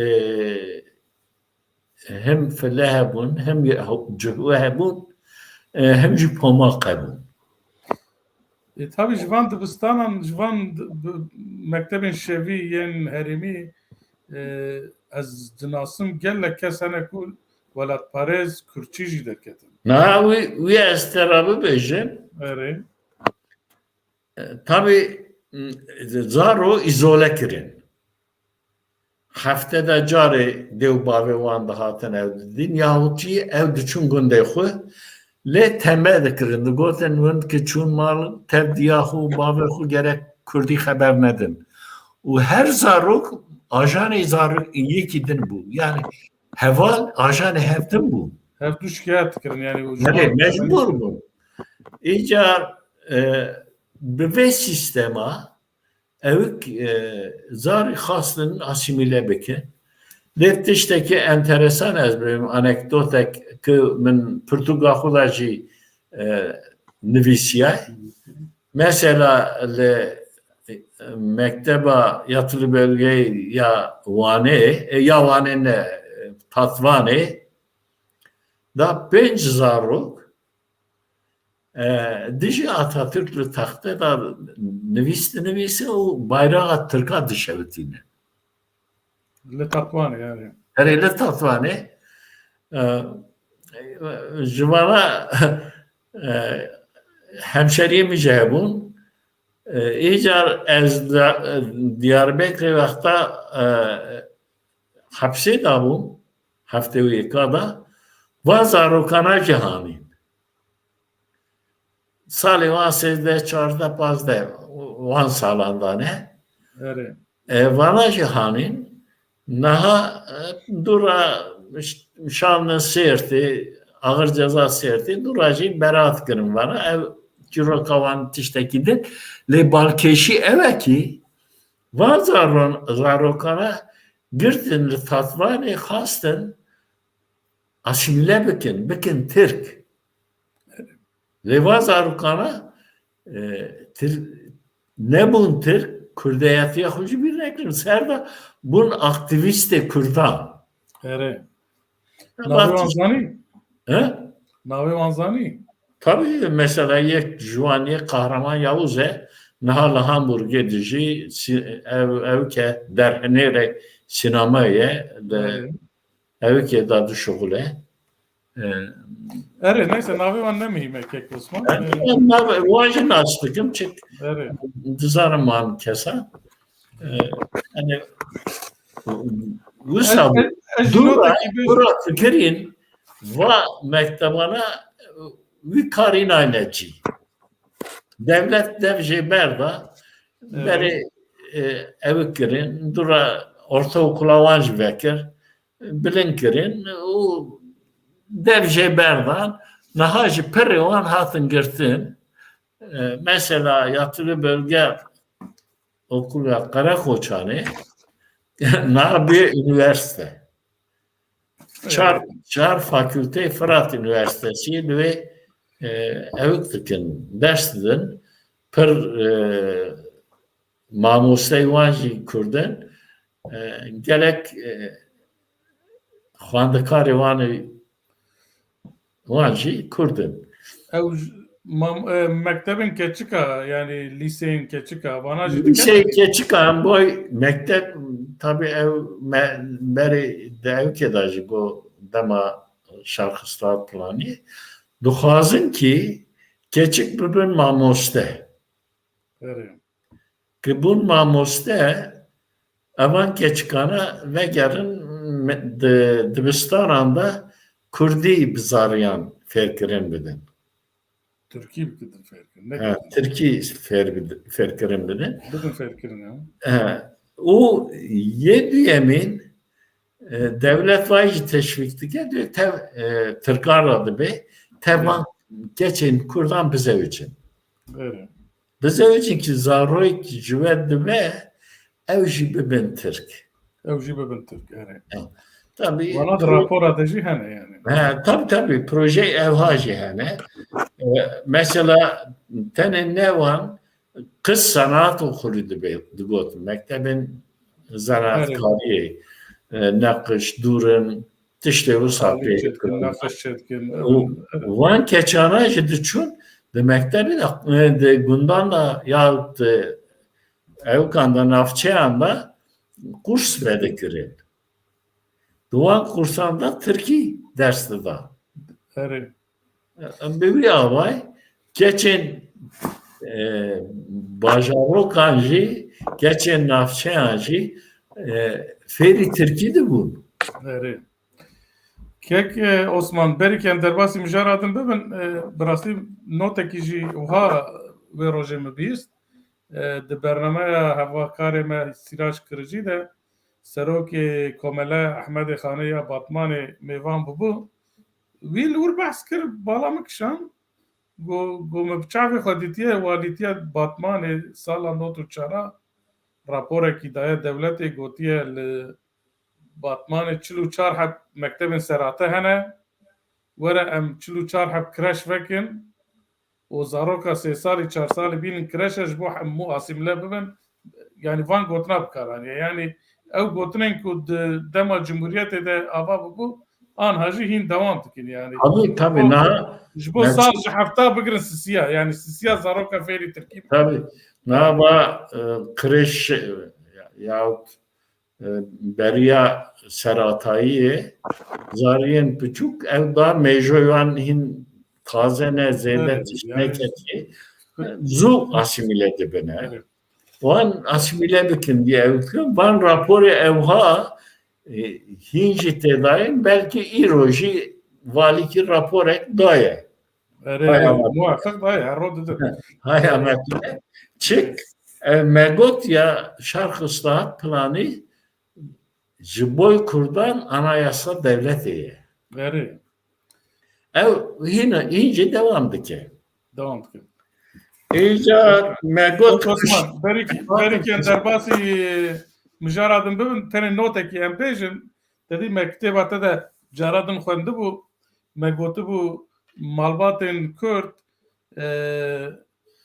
hem file hebûn, hem ye-, cihwe hebûn, e, hem jî pomaq hebûn. E, tabii ji van dibistanan, ji van di-, bi-, mektebên şevî yên herêmî, e, ez dinasim gelek kes hene ku welatparêz Kurdçî jî derketin. Niha wî, wî ez te re bibêjim. Erê. E, tabii, m, zaro îzole kirin. Heftede carê dê û bavê wan dihatin ew didîn, yahut jî ew diçûn gundê xwe, lê teme dikirin. Digotin, hûn ki çûn mal, tev diya xwe û bavê xwe gerek kurdî xeber nedin. Û her zarok ajanê zarok yekî din bû. Yani heval ajanê hevdin bû. Hev du şikayet dikirin, yani o Belê, zaman mecbur bûn. Îcar, e, bi vê sîstema ewik, e, zarî xwestin asîmîle bikin. Lê tiştekî enteresan ez bêjim, anekdotek ki min pirtûka xwe de jî, e, nivîsiye. Mesela li, e, mekteba yatılı bölge ya Wanê, e, ya Wanê ne, Tatvanê da pênc zarok, e, dijî Atatürk li texte de nivîs dinivîse û bayraxa Tirka dişewitîne. Li Tatwanê yani. Erê, li Tatwanê, e, ji vana, e, hemşeriyê min jî hebûn. E, îcar ez di-, Diyarbekirê wexta, e, hepsê de bûm, heftê û yeka de, van zarokana jî hanîn. Salê wan sêzdeh, çardeh, pazdeh, wan salan de ne. Erê. E, vana jî hanîn. Niha, e, dûra ş-, şandin Sêrtê, Ağır Ceza Sêrtê, dûra jî beraat kirin vana. Ev çîroka wan tiştekî din. Lê balkêşî ew e kî, van zaron-, zarokana girtin li Tatvanê, xwestin asîmîle bikin, bikin Tirk. Lê va zarokana, e, Tir-, nebûn Tirk, kurdeyetiya xwe jî bîr nekirin. Ser de bûn aktîvîstê kurdan. Erê. Navê wan zanî? He? Navê wan zanî? Tabii, mesela yek ji wan yê Kahraman Yavuz e, niha li Hamburgê dijî, si-, ew, ew ke derhinêrek sînema ye, li Erê. Ew ke da dişuxule. E, Erê, neyse, navê wan ne muhîm e, kek Osman. E, Em nav-, wan jî nas dikim, çik Erê. Dizanim wan kesa. E, yani, wisa Ez, ez, ez ji dûra, noteke bêjim. Dûra fikirîn, va mektebana, wî karî nayne cî. Devlet dev jê berda, Evet. Berê, e, ew kirin, dûra ortaokula wan jî vekir, bilind kirin û dev jê berdan, niha jî pirê wan hatin girtin. E, mesela yatılı bölge okulu Karakoçanê nabê üniversite. Çar, çar fakültê Fırat Üniversitesi li wê, e, ewk dikin, ders didin. Pir, e, mamostey wan jî Kurd in. E, gelek, e, xwendekarê wan ê wan jî Kurd in. Ew j-, mam-, e, mektebên keçik a, yanî lîseyên keçik a, vana jî dikin? Lîseyê keçik a, em boy mekteb, tabî ew me-, berê di ewkê de jî got dema şerxistan planî, dixwazin kî keçik bibin mamoste. Erê. Ki bûn mamoste, evan keçikana vegerin me-, di, dibistanan de Kurdî bi zariyan fêrkirin bidin. Tirkî bikidin fêrkirin, ne Ha, Tirkî fêr bid-, fêrkirin bidin. Bidin fêrkirin, ya. He. Û yê duyemîn, e, dewlet vay jî teşvîk dike, diyor, tev, e, Tirkan ra dibe, tev van keçên Kurdan bizewicin. Erê. Bizewicin ki zaroyek ji we dibe, ew jî bibin Tirk. Ew jî bibin Tirk, erê. Tabî. Vana di rapora de jî hene yani. He, tabî, tabî. Proje evha jî hene. E, mesela tenê newan qis sanat okulu dibe, digot. Mektebin zanaatkariyê, e, neqiş, durin, tiştê wisa Qalî pê çêdikin, dikin. Neqiş çêdikin. Û van keçana jî diçûn di mektebê de, e, di gundan de ya di ewkan de, navçeyan de kurs vedikirin. Di wan kursan de tirkî ders dida. Erê. Em bi wî avay keçên, e, bajarokan jî, keçên navçeyan jî, e, fêrî tirkî dibûn. Erê. Kek, e, Osman, berî ke em derbasî mijara din bibin, e, bi rastî notekî jî wiha wê rojê min bihîst. E, di bernameya hevakarê me Sîrac Kiricî de Serokê Komele Ehmedê Xanê ya Batmanê mêvan bûbû. Wî li wir behs kir, bala min kişand. Got, got, min bi çavê xwe dîtiye, walîtiya Batmanê sala nod û çar a raporekî daye dewletê, gotiye li Batmanê çil û çar heb mektebên serate hene. Were em çil û çar heb kreş vekin û zaroka sê salî, çar salî bînin kreşe ji bo hemû asîmle bibin. Yani van gotina bi kar aniye. Yani ew gotinên ku di dema Cumhuriyetê de ava bûbû, anha jî hîn dewam dikin yani. Tabii, tabii, O, niha ji bo sal ji hefta bigirin sisiya. Yani sisiya zaroka fêrî tirkî. Tabii. Niha va, e, kreş, e, yahut, e, beriya seratayiyê zariyên piçûk ew da mêjoyan hîn taze ne, zêde Evet, tişt yani. neketiye. Zû asîmîle dibine. Evet. Wan asîmîle bikin diye ew dikin. Van raporê ewha, e, hîn jî têdayên, belkî îro jî valîkî raporek daye. Erê, Haya me. muheqeq daye, her roj dide. Haya me tune. Çik, e, me got ya şerx islahat planî ji boy Kurdan anayasa devletê ye. Erê. Ew hîna, hîn jî devam dike. Devam dike. Îcar me got Osman, berî, berî ke em derbasî mijara din bibin, tenê notekî em bêjin, te dî me kitêba te de cara din xwendibû, me gotibû malbatên Kurd, e,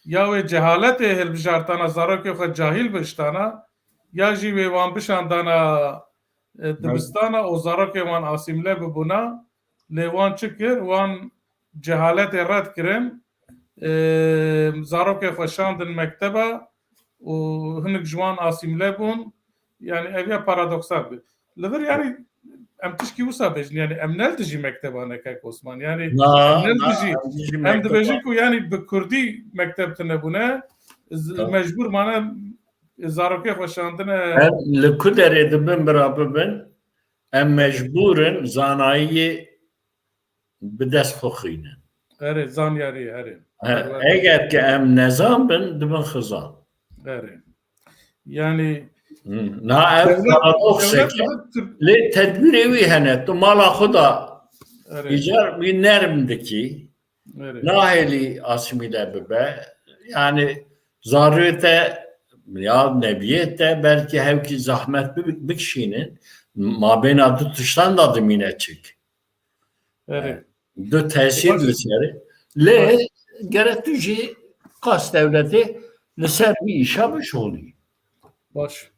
ya wê cehaletê hilbijartana, zarokê xwe cahîl biştana, ya jî wê wan bişandana, e, dibistana û zarokê wan asîmle bibûna, lê wan çi kir? Wan cehaletê red kirin, e, zarokê xwe şandin mekteba û hinek ji wan asîmle bûn. Yani ev ya paradoksal bû. Li vir yani em tişkî wisa bêjin, yani em ne li dijî mekteba ne kek Osman. Yani Na, em ne li na, dijî, em dijî em mekteba. dibêjin ku yani bi kurdî mekteb tune bûne, z-, Tamam. mecbûr mane zarokê xwe şandine. Em li ku derê dibin bira bibin, em mecbûr in zanayiyê bi dest xwe xwînin. Erê, zanyarî, erê. He, Erê. eger ke em nezan bin, dibin xizan. Erê. Yani Hmm, na ev Devlet, paradoks devlet e ki, Türk- lê tedbîrê wî hene, tu mala xwe da Erê. îcar wî nerm dikî, Erê. nahêlî asîmîle bibe, Yani zarûyê te ya nebiyê te belkî hewkî zahmet bi-, bikişînin, mabêna du tiştan da dimîne çik. Erê. Du tesîr Baş. Li ser. Lê Baş. Gerek tu jî qas dewletê li ser vî îşa bişolî. Baş.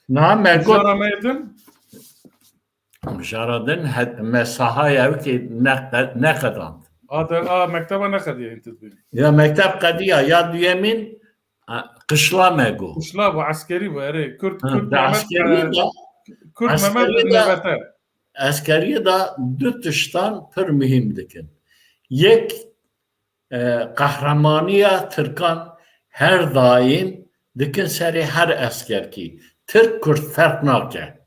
Niha me got Mijara me din? Mijara din het-, me sahaya wekî neqe-, neqedand. A, de, a, mekteba neqediye hîn tu dibî. Ya mekteb qediya, ya duyemîn, a, qişla me got. Qişla bu, eskerî bu, erê. Kurd, Ha, Kurd de Mehmet, eskerî e, de, Kurd Mehmet eskerî de, Nebete. Eskerî de du tiştan pir muhîm dikin. Yek, e, qehremaniya Tirkan her daîm dikin serê her eskerkî. Tirk Kurd ferq nake.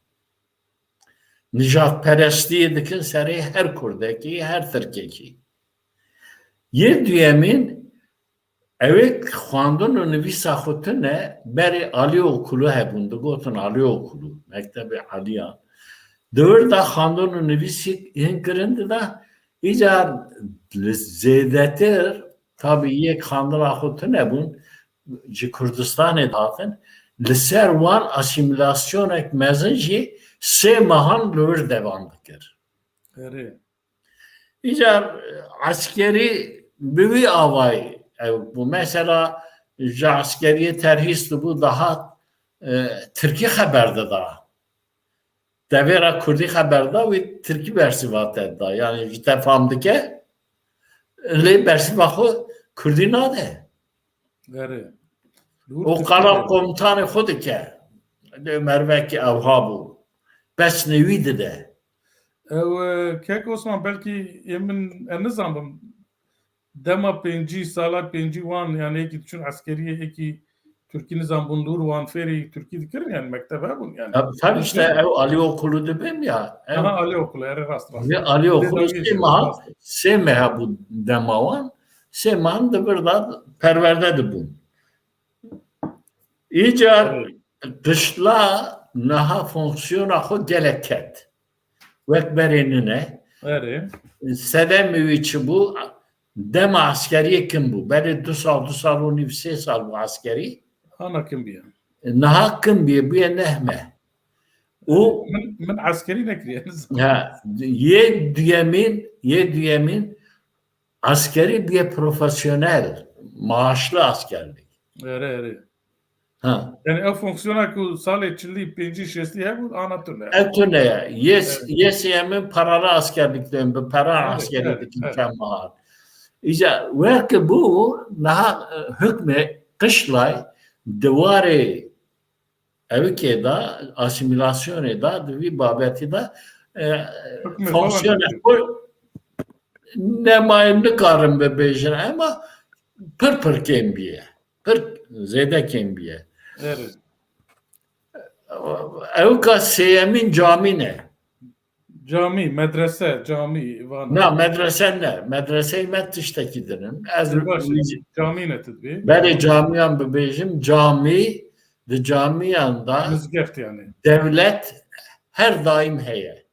Nijadperestiyê dikin serê her Kurdekî, her Tirkekî. Yê duyemîn, ew ê xwendin û nivîsa xwe tune, berê Alî Okulu hebûn, digotin Alî Okulu, Mektebê Aliyan. Di wir de xwendin û nivîsî hin kirin dida, îcar li zêdetir, tabî yek xwendina xwe tune bûn, ji Kurdistanê dihatin, li ser wan asîmîlasyonek mezin jî sê mehan li wir devam dikir. Erê. Îcar eskerî bi wî avayî ew bû. Mesela ji eskeriyê terhîs dibû, dihat, e, tirkî xeber dida. Devê re kurdî xeber da, wî tirkî bersîva te dida. Yani ji te fam dike, lê bersîva xwe kurdî nade. Erê. Li wir O tirkî qala de. Komutanê xwe dike. Lê mervekî ewha bû. Pesnê wî dide. Ew, e, kek Osman, belkî ê min, ez nizanim, dema pêncî, sala pêncî wan, yani êkî diçûn eskeriyê, êkî tirkî nizanbûn, li wir wan fêrî tirkî dikirin, yani mekteb hebûn, yani. Tabii, tabii işte ew Alî Okulu dibêm ya. Ew Aha, Alî Okulu, erê, rast, rast. Ve Alî Lê Okulu dalga sê geçiyor, mehan, rast. Sê meha bû dema wan, sê mehan di vir de perwerde dibûn. Îcar Evet. Qişla niha fonksiyona xwe gelek ket. Wek berê nine. Erê. Sedemê wî çi bû? Dema eskeriyê kim bû. Berê du sal, du sal û nîv, sê sal bû eskerî. Ana kim bûye? Niha kim bûye? Bûye neh meh. Û Min, min eskerî nekiriye, nizanim. Ha, yê duyemîn, yê duyemîn eskerî bûye profesyonel, maaşlı askerlik. Erê, erê. Ha. Yani ev fonksiyona ku salê çilî, pêncî, şêstî hebû, ana tune. Ev tune ye. Yes, Evet. Yes, yemin paralı askerlik dikin, bi para Evet, askerlik evet, dikin evet. Çend mehan. Îca wek bû, niha, e, hukmê Qişlay di warê evikê de, asîmîlasyonê de, di vî babetî de, e, Hukmê fonksiyonê falan xwe nemayê nikarin bibêjin, ema pir pir kêm bîye. Pir zêde kêm bîye. Evet. Ewka sêyemîn camî ne. Camî, medrese, camî, vana. Na, medrese ne. Medreseyê me tiştekî din in. Ez Baş, camî ne tu dibê? Berê camiyan bibêjim, camî, di camiyan da Mizgeft yani. Dewlet her daim heye.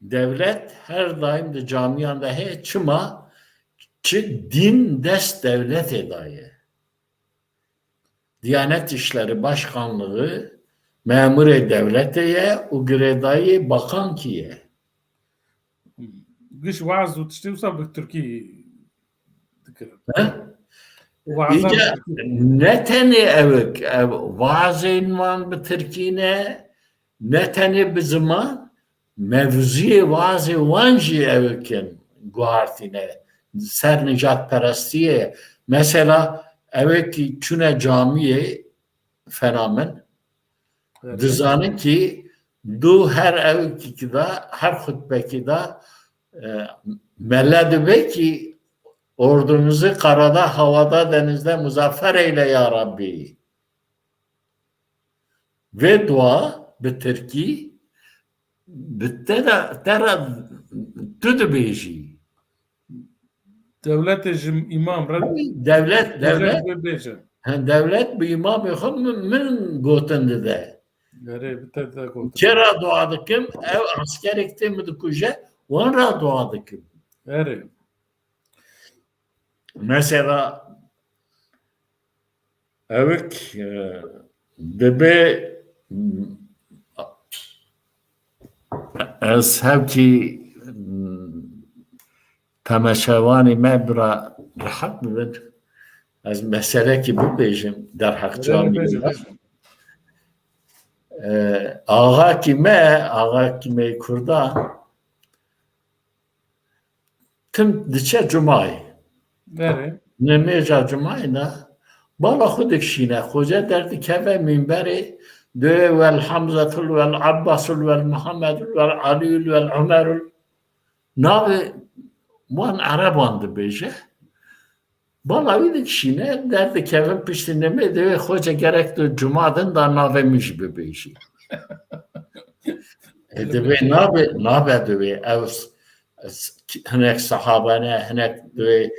Dewlet her daim di camiyan de heye. Çima? Çi din dest dewletê de ye. Diyanet İşleri Başkanlığı memurê dewletê ye û girêdayî bakankî ye. Giş waaz û tiştê wisa bi tirkî dikirin. He? Waazan Îca bi tirkî. Ne tenê ew, ev waazên wan bi tirkî ne, ne tenê bi ziman, mevzuyê waazê wan jî ew kin guhartîne, ser nijadperestiyê. Mesela, ew ê ki çûne camiyê, fena min, Evet. Dizanin ki du her ew ki, ki da, her xutbekî da, e, mele dibe ki, "Ordumuzu karada, havada, denizde muzaffer eyle ya Rabbi." Vê dua bi tirkî bi te de, te re tu dibêjî. Dewletê ji îmam re Dewlet, dewlet, bêje, bêje. He, dewlet bi îmamê xwe min, min gotin dide. Erê, bi te de gotin. Kê re dua dikim? Ew eskerek tê min dikuje, wan re dua dikim. Erê. Mesela, ewik, e, dibe, ez hevkî, m, temeşevanê me bira rehet bibin. Ez meselekî bibêjim derheq Öyle camî. Bibêjim, bibêjim. E, axakî me, axakî me Kurda, tim diçe cumayê. Berê. Nimêja cumayê de bala xwe dikişîne. Xoce derdikeve mînberê, dê wel Hemzetul, wel Abbasul, wel Muhammedul, wel Aliyul, wel Umerul. Navê wan Ereban dibêje. Bala wî dikişîne, derdikevin piştî nimê, divê xoce gerek tu cuma din da navê min jî bibêjî. E, divê nabe, nabe divê. Ew s-, s-, hinek sahabe ne, hinek divê,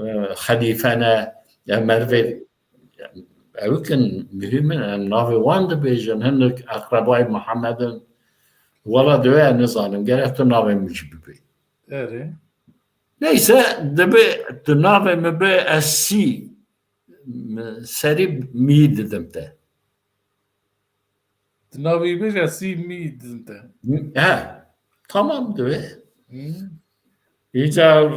e, xelîfe ne, ya mervê, ew kin muhîm in, em navê wan dibêjin, hinek eqrebayê Muhammed in. Wala divê ez nizanim, gerek tu navê min jî bibê. Erê. Neyse, dibe tu navê min bê, ez sî, serî mî didim te. Tu navê bêje, sî mî didim te. He, tamam dibe. Hı. Îcar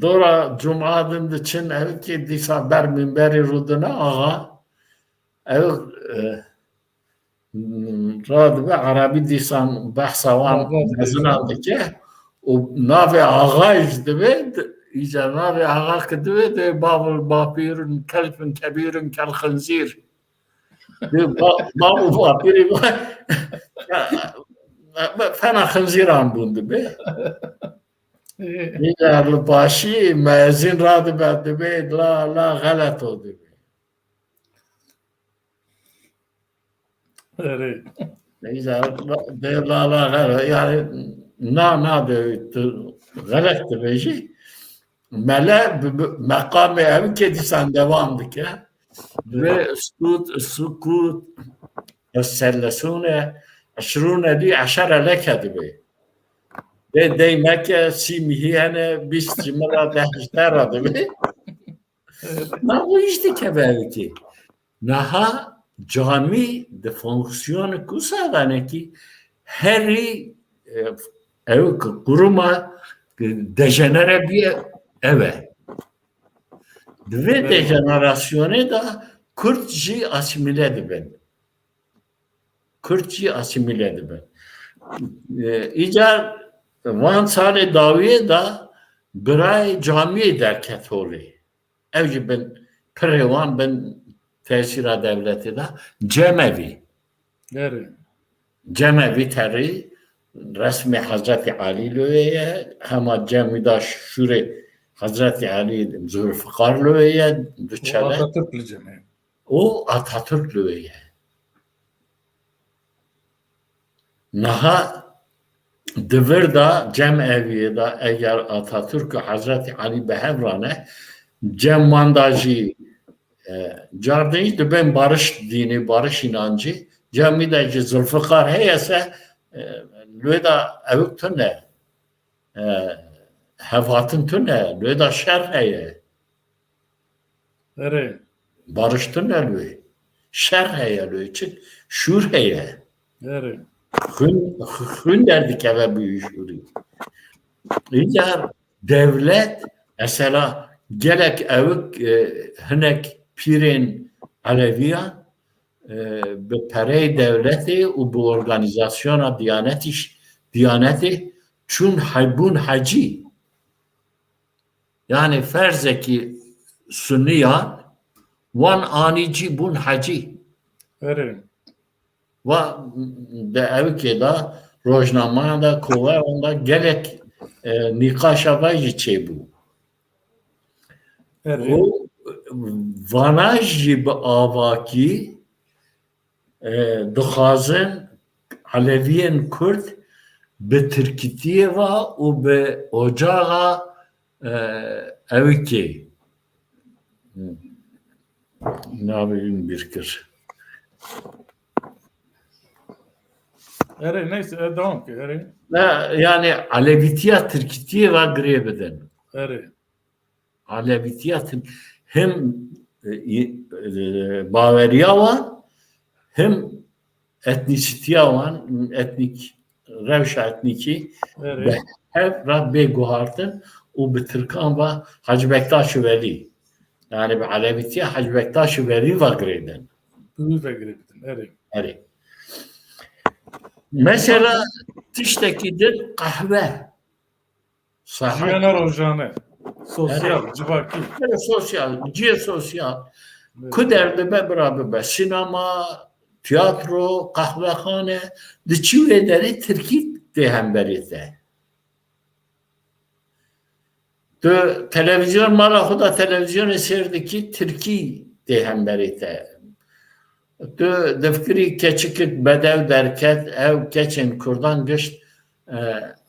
dora cuma din diçin, ev ki dîsa ber minberî rûdine axa. Ev, e, radibe Erebî dîsan behsa wan mezinan dike û navê axayê jî dibe, di-, îcar navê axa ki dibe, dibe bavul bapîrun kelbin kebîrun kel xinzîr. Dibe ba-, bavul bapîrî ba-, ya, fena xinzîran bûn dibe. Îcar li paşî mezin radibe dibe, la, la, xeleto dibe. Erê. Neyse, de la la xer, yani na, na de tu xelek dibêjî. Mele bi, bi, meqamê ew ke dîsan devam dike. Ve sukut, sukut, sellesune, eşrune li eşere leke dibe. De dey meke, sî mihî hene, bîst ji min ra, deh ji te ra dibe. Na, bu işte kebewiki. Naha cami de fonksiyonu kusa daneki herî, e, ew ki kuruma, e, dejenere biye eve. Di vê dejenerasyonê de Kurd jî asîmîle dibin. Kurd jî asîmîle dibin. E, îcar van salê dawiyê de birayê camiyê derket holê. Ew jî bin pirê wan bin tesîra dewletê de cemevî. Erê. Cemevî terî resmê Hezretî Alî li wê ye, hema cemî da şûrê Hezretî Alî Zulfikar li wê ye, du çele. Atatürk li cemê. Û Atatürk li wê ye. Niha di vir de cem eviyê de eger Atatürk û Hezretî Elî bi hev re ne, cem wan de jî, e, cardin jî dibên bariş dînî, bariş înancî, cem wî de jî Zulfikar heye se, e, li wê de ewik tune, e, hevhatin tune, li wê de şer heye. Erê. Bariş tune li wê. Şer heye li wê. Çi? Şûr heye. Erê. Xwîn, xwîn derdikeve bi wî şûrî. Îcar dewlet, mesela gelek ewik, e, hinek pîrên Eleviyan, e, bi pereyê dewletê û bi organîzasyona Diyanetî ş-, Diyanetê çûn he-, bûn hecî. Yani ferzekî suniyan wan anî cî bûn hecî. Erê. Va de evikê de rojnameyan de, koveran de gelek, e, nîqaşa vay jî çêbû. Erê. Û vana jî bi avakî e, dixwazin Eleviyên Kurd bi tirkîtiyê ve û bi ocaxa, e, ewikê, navê wî min bîr kir. Erê, neyse, e, devam ke, erê. Ne, yani Elevîtiya tirkîtiyê ve girê bidin. Erê. Alevîtiya tim-, him, e, e, baweriya wan, him etnîsîtiya wan, etnîk, rewşa etnîkî Erê. bi hev re bê guhartin û bi Tirkan ve Hacı Bektaş Veli. Yani bi Alevîtiya Hacı Bektaş Veli ve girêdin. Bi wî ve girêdin, erê. Erê. Mesela tiştekî din qehwe. Saha Jiyana rojane. Sosyal, civakî. Sosyal, cihê sosyal. Evet. Ku derdibe bira bibe. Sinema, tiyatro, qehwexane, di çi wê derê tirkî tê hemberê te. Tu televîzyon, mala xwe de televîzyonê sêr dikî, tirkî tê hemberê te. Tu difikirî keçikik bedew derket, ew keçên kurdan gişt, e,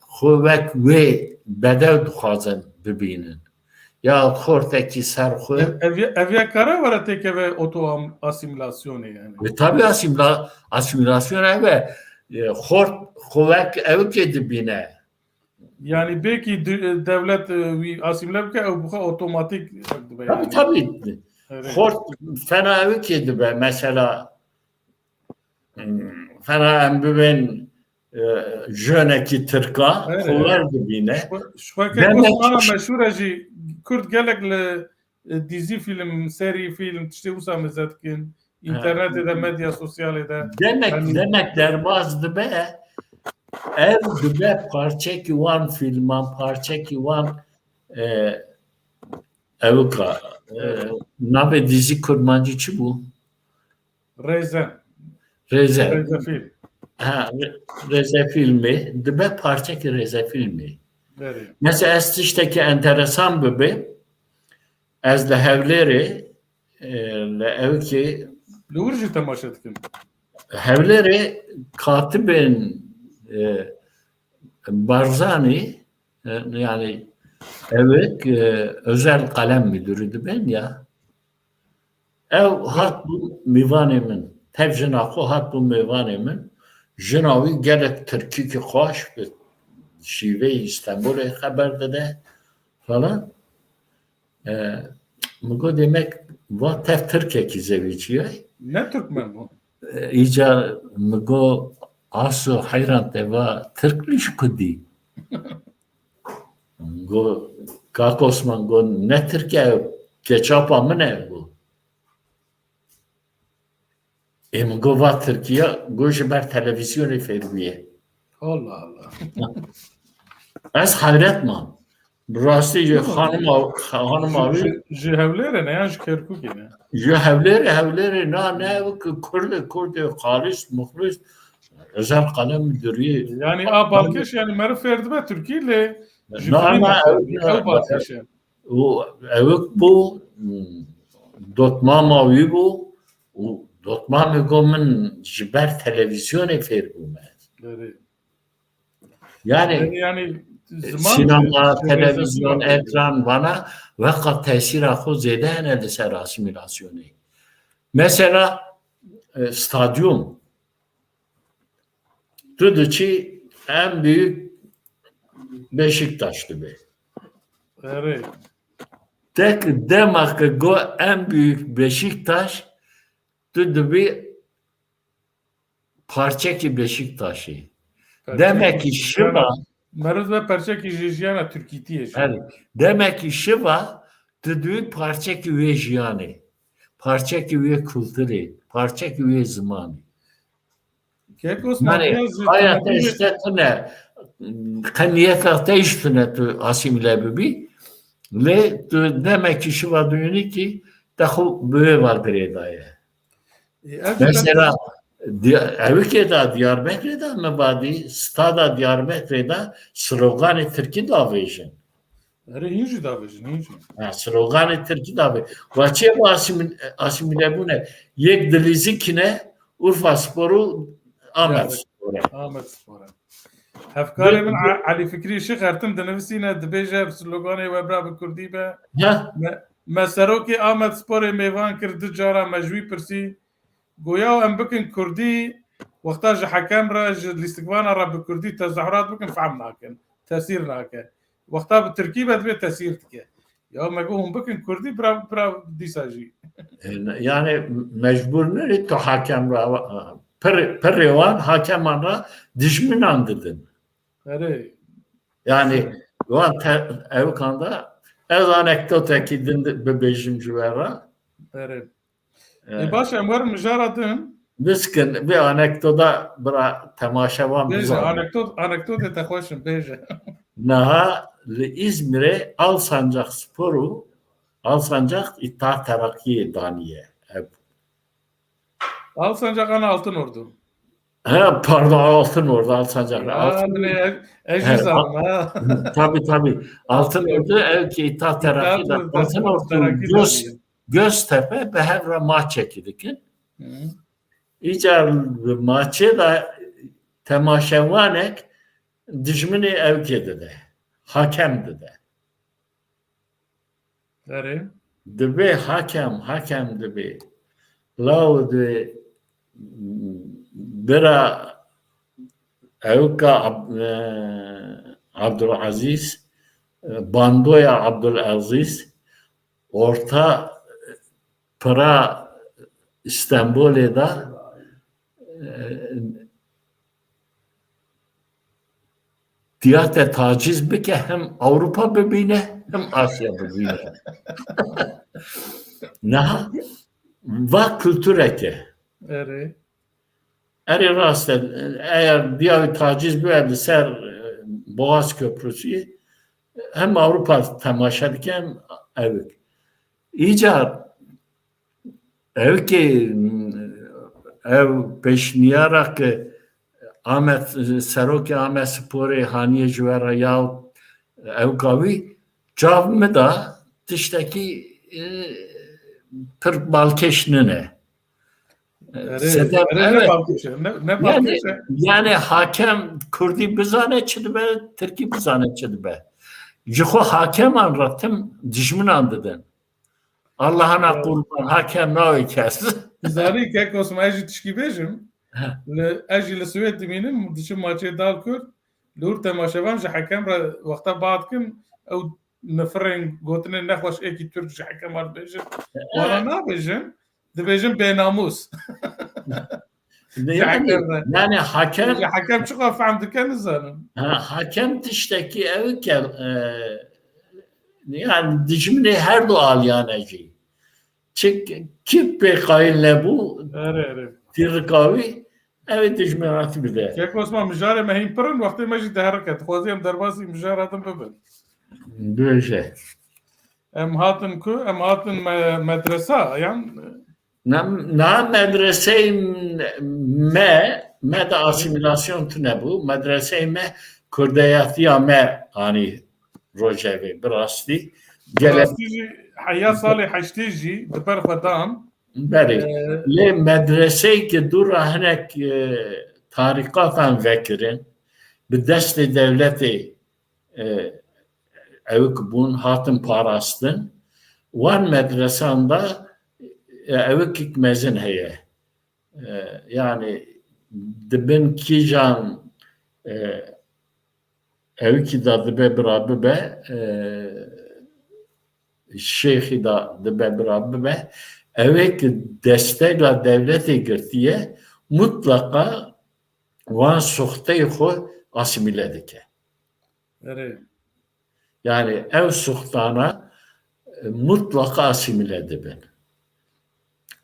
xwe wek wê bedew dixwazin bibînin. Ya xortekî ser xwe. Ev, ev, ev ya kare were têkeve oto am-, asîmîlasyonê yani. Ve tabii asîmla-, asîmîlasyon ev e. E, xort xwe wek ewikê dibîne. Yani belkî di-, dewlet, e, wî asîmle bike, ew bi xwe otomatîk hek dibe Tabii yani. tabii. Evet. Xort fena ewikê dibe. Mesela, hmm, fena em bibên, e, jönekî Tirka, Evet. xwe wer dibîne. Ji xwe, ji xwe ke Demek Osmana ki meşhûr e jî, Kurd gelek li, e, dîzî fîlm, serî fîlm, tiştê wisa mêze dikin. Ha. Înternetê de, medya sosyalê de. Demek, Yanî demek derbas dibe, ev dibe parçekî wan fîlman, parçekî wan, e, ewika. E, Evet. navê dîzî kurmancî çi bû? Rêze. Rêze. Rêzefîlm. Ha, re-, rêzefîlmê. Dibe parçekî rêzefîlmê. Berê. Mesela ez tiştekî enteresan bibe, ez li Hewlêrê, e, li ewkê Li wir jî temaşe dikim. Hewlêrê katibên, e, Barzanî, e, yani ewek, e, özel kalem müdürü dibên ya. Ew hat bû mêvanê min. Tev jina xwe hat bû mêvanê min. Jina wî gelek tirkîkî xweş bi şîveyê Îstenbolê xeber dide falan. E, min got, demek va tev tirkekî zewiciyay. Ne Türkmen bu? E, îca min got, aso heyran te va tirk lîş kudî. Min got, kak Osman, got, ne tirk e, keçapa min e, got. Ê min got, va tirkiya, got, ji ber televîzyonê fêr bûye. Allah Allah. Ez heyret mam. Bi rastî ji Yok. xanima, xanima wî Ji, ji Hewlêrê ne yan ji Kerkûkê ne? Ji Hewlêrê, Hewlêrê na ne ew ki Kurd e, Kurd e, xalis, muxlis, özel kalem müdürü. Yani a balkêş yani meriv fêr dibe Tirkî lê ji Na, filmê na, fêr ew, dibe. Ew balkêş e. Û ewik bû, hmm, dotmama wî bû, û dotmamê got, min ji ber televîzyonê fêr bûme. Berê. Yani, Berê, yani, ziman sînema, şêwazê televîzyon, ziman ekran vana weqa tesîra xwe zêde hene li ser asîmîlasyonê. Mesela, e, stadyum. Tu diçî en büyük Beşiktaş dibe. Erê. Tek dema ke got en büyük Beşiktaş, tu dibî parçekî Beşiktaşê. Parçekî Demek ki jiyana, şiva meriv be parçekî ji jiyana Tirkîtiyê jî. Evet. Demek ki şiva tu dibî parçekî wê jiyanê. Parçekî wê kulturê. Parçekî wê zimanê. Kek Osman, Yani, biraz ji hayata tenebî işte tune, qe niyeta te iş tune tu asimile bibî. Lê tu demek ki şiva duyunî ki te xwe bi wê va girêdaye. E, ev Mesela, di-, evikê de Diyarbekirê de me vadî, stada Diyarbekirê de sloganê Tirkî davêjin. Erê, hîn jî davêjin, hîn jî. Ha, sloganê Tirkî davê. Wa çê bu asimil-, asimile bûne. Yek dilîzî kine, Urfa Spor û Amed Diyarbekir. Spor e. Amed Spor e. Hevkarê min Diyarbekir. A-, Elî Fikrî Şixer tim dinivîsîne, dibêje, sloganê we bira bi kurdî be. Ha. Me, me serokê Amed Sporê mêvan kir, du cara me ji wî pirsî. Goya em bikin kurdî, wexta ji hekem re, ji lîstikvana re bi kurdî tezahürat bikin, fehm nakin, tesîr nake. Wexta bi tirkî be, divê tesîr dike. Ya me got hûn bikin kurdî, bira, bira dîsa jî. Yani mecbur nirê tu hakem ra, pir, pirê wan hakeman ra dijminan didin. Erê. Yani wan te, ewikan da ez anekdotekî din bibêjim ji we ra. Erê. Ê, baş, em werin mijara din. Biskin, bir anekdota bira temaşevan. Bêje, anekdot, anekdotê te xweş in, bêje. Niha li Îzmîrê Alsancak Spor û Alsancak Îttihat Terakiyê daniye. Ev. Alsancak an Altın Ordu. Ha, pardon, Altın Ordu, Alsancak. Ya, Altın... Binê, ez, ez jî zanim, ha. Tabii, tabii. Altın Ordu, ev ki Îttihat Terakî de. Altın Ordu, Göztepe bi hev re maçekî dikin. Îcar bi maçê de temaşevanek dijminê ew kê dide. Hakem dide. Erê. Dibê hakem, hakem dibê. Law dibê bira ewka Ab-, e, Abdulaziz, e, bandoya Abdulaziz, orta pira Stenbolê de, e, diya te taciz bike, hem Ewropa bibîne, hem Asya bibîne. Niha va kultureke. Erê. Erê rast e, eger diya wî taciz bibe li ser, e, Boğaz Köprüsü, hem Ewropa temaşe dike, hem ewik. Îcar Ew ki, ew pêşniyara ki Amed, serokê Amedsporê haniye ji we re ya ew gavî çav min da tiştekî, e, pir balkêş nine. Erê, sedef, erê, ne balkêş e, ne, ne balkêş e. Yani hakem kurdî bizane çi dibe, tirkî bizane çi dibe. Ji xwe hakeman re tim dijminan didin. Allah'ına kurban, hakem navê kes. Zanî kek Osman, ez jî tişkî bêjim. Li, ez jî li Swêd dimînim, diçim maçê Dal Kurd. Li wir temaşevan ji hekem re wexta ba dikin, ew nifirên gotinên nexweş êkî Tirk ji hekema dibêjin. Wana nabêjin, dibêjin bênamûs. Yani, yani hakem, hakem çiqa fehm dike nizanim. Ha, hakem tiştekî ew ke, e, yani dijminê her du aliyane jî. Çi kî pê qayîl nebû, erê, erê, tîrika wî, ew ê dijminatî bide. Kek Osman, mijarê me hîn pir in, wextê me jî diherike. Dixwazî em derbasî mijara din bibin. Bêje. Em hatin ku? Em hatin me-, medresa, yan? Na, na medreseyê me, me de asîmîlasyon tune bû. Medreseyê me kurdeyatiya me anî rojevê, bi rastî. Bi rastî jî heya salê heştê jî di ber xwe dan. Berê. Ee, lê medreseyê ki dû re hinek, e, tarîqatan vekirin, bi destê dewletê e, ewik bûn, hatin parastin. Wan medresan de, e, ewikik mezin heye. E, yani di bin kîjan, e, ewikî de dibe bira bibe, e, şêxî de dibe bira bibe, ewik destega dewletê girtiye, mutlaqa wan suxteyê xwe asîmîle dike. Erê. Yani ew suxtana, e, mutlaka asîmîle dibin.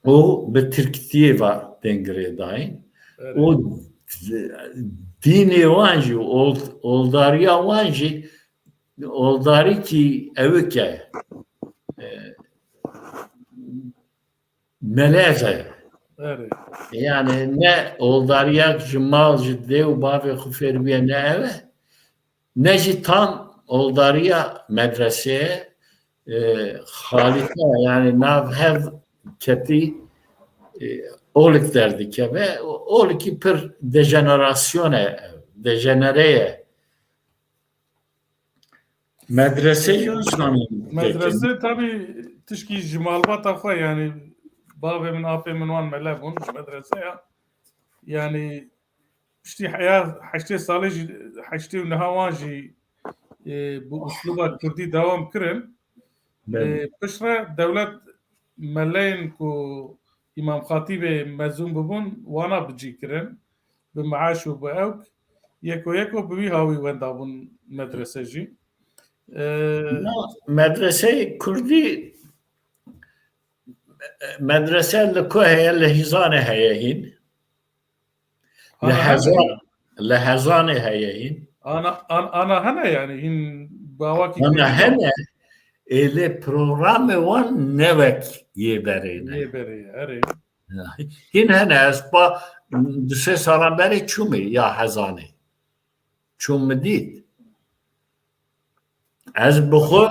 Û bi tirkîtiyê ve tên girêdayîn. Erê. Û dînê wan jî, ol-, oldariya wan jî, oldarîkî ewik e. E, melez e. Erê. Yani ne oldariyak ji mal, ji dê û bavê xwe fêr bûye, ne ev e, ne jî tam oldariya medreseyê, e, xalîte, yani nav hev ketî, e, olik derdikeve. O-, olikî pir dejenerasyon e, dejenere ye. Medrese Yunustan. Medrese tabii tişkî ji malbata xwe, yani bavê min, apê min wan mele bûn ji medrese ya. Yani piştî heya heştê salê jî, heştê û neha wan jî, e, bi usluba kurdî dewam kirin. Belê. Piştre dewlet meleyên ku Îmam Xatîbê mezûn bibûn, wana bi cî kirin, bi meaş û bi ewk, yeko yeko bi wî hawî wenda bûn medrese jî. E, Na, medreseyê Kurdî, medrese li ku heye? Li Hîzanê heye hîn. Li Ana hene? Hezan, li Hezanê heye hîn. Ana, an-, ana hene yani, hîn bawakî Ana Kurdî hene, ê lê programê wan ne wek yê berê ne. Yê berê, erê. Ya, hîn hene, ez pa du sê salan berê çûmê ya Hezanê. Çûm min dît. Ez bi xwe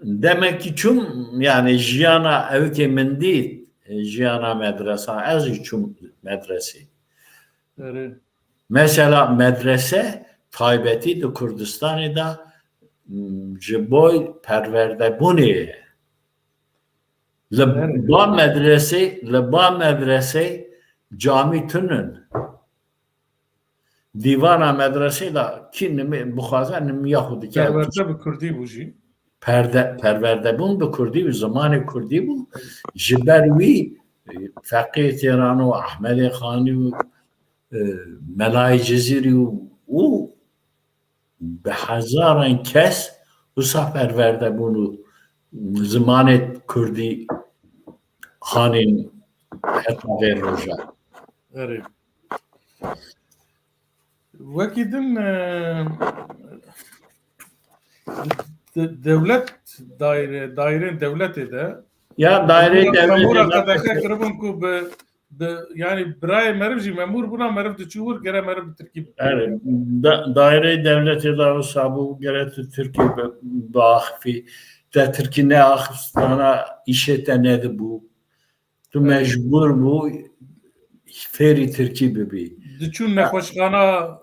demekî çûm, yani jiyana ewikê min dît, jiyana medresa, ez jî çûm medresê. Erê. Mesela medrese taybetî di Kurdistanê de, m, ji boy perwerdebûnê ye. Li Erê. ba medresê, li ba medresê camî tunin. Dîvana medresê de kî nimê bixwaze nimiya xwe dike. Perwerde bi kurdî bû jî. Perde-, perwerdebûn bi kurdî û zimanê kurdî bû. Ji ber wî, e, Feqiyê Têran û Ehmedê Xanî û, e, Melayê Cizîrî û, û bi hezaran kes wisa perwerde bûn û zimanê kurdî hanîn heta vê roja. Erê. Wekî din, e, de-, dewlet daire-, dairên dewletê de Ya daireyê memûra, dewletê memûra de qedexe kiribûn ku bi, bi, yani birayê meriv jî memûr bûna, meriv diçû wir, gere meriv bi tirkî bi. Erê, da-, daireyê dewletê de wisa bû, gere tu tirkî bi, biaxifî. Te tirkî neaxistana, îşê te nedibû. Tu Erê. mecbûr bû fêrî tirkî bibî. Diçûn Ha. nexweşxana,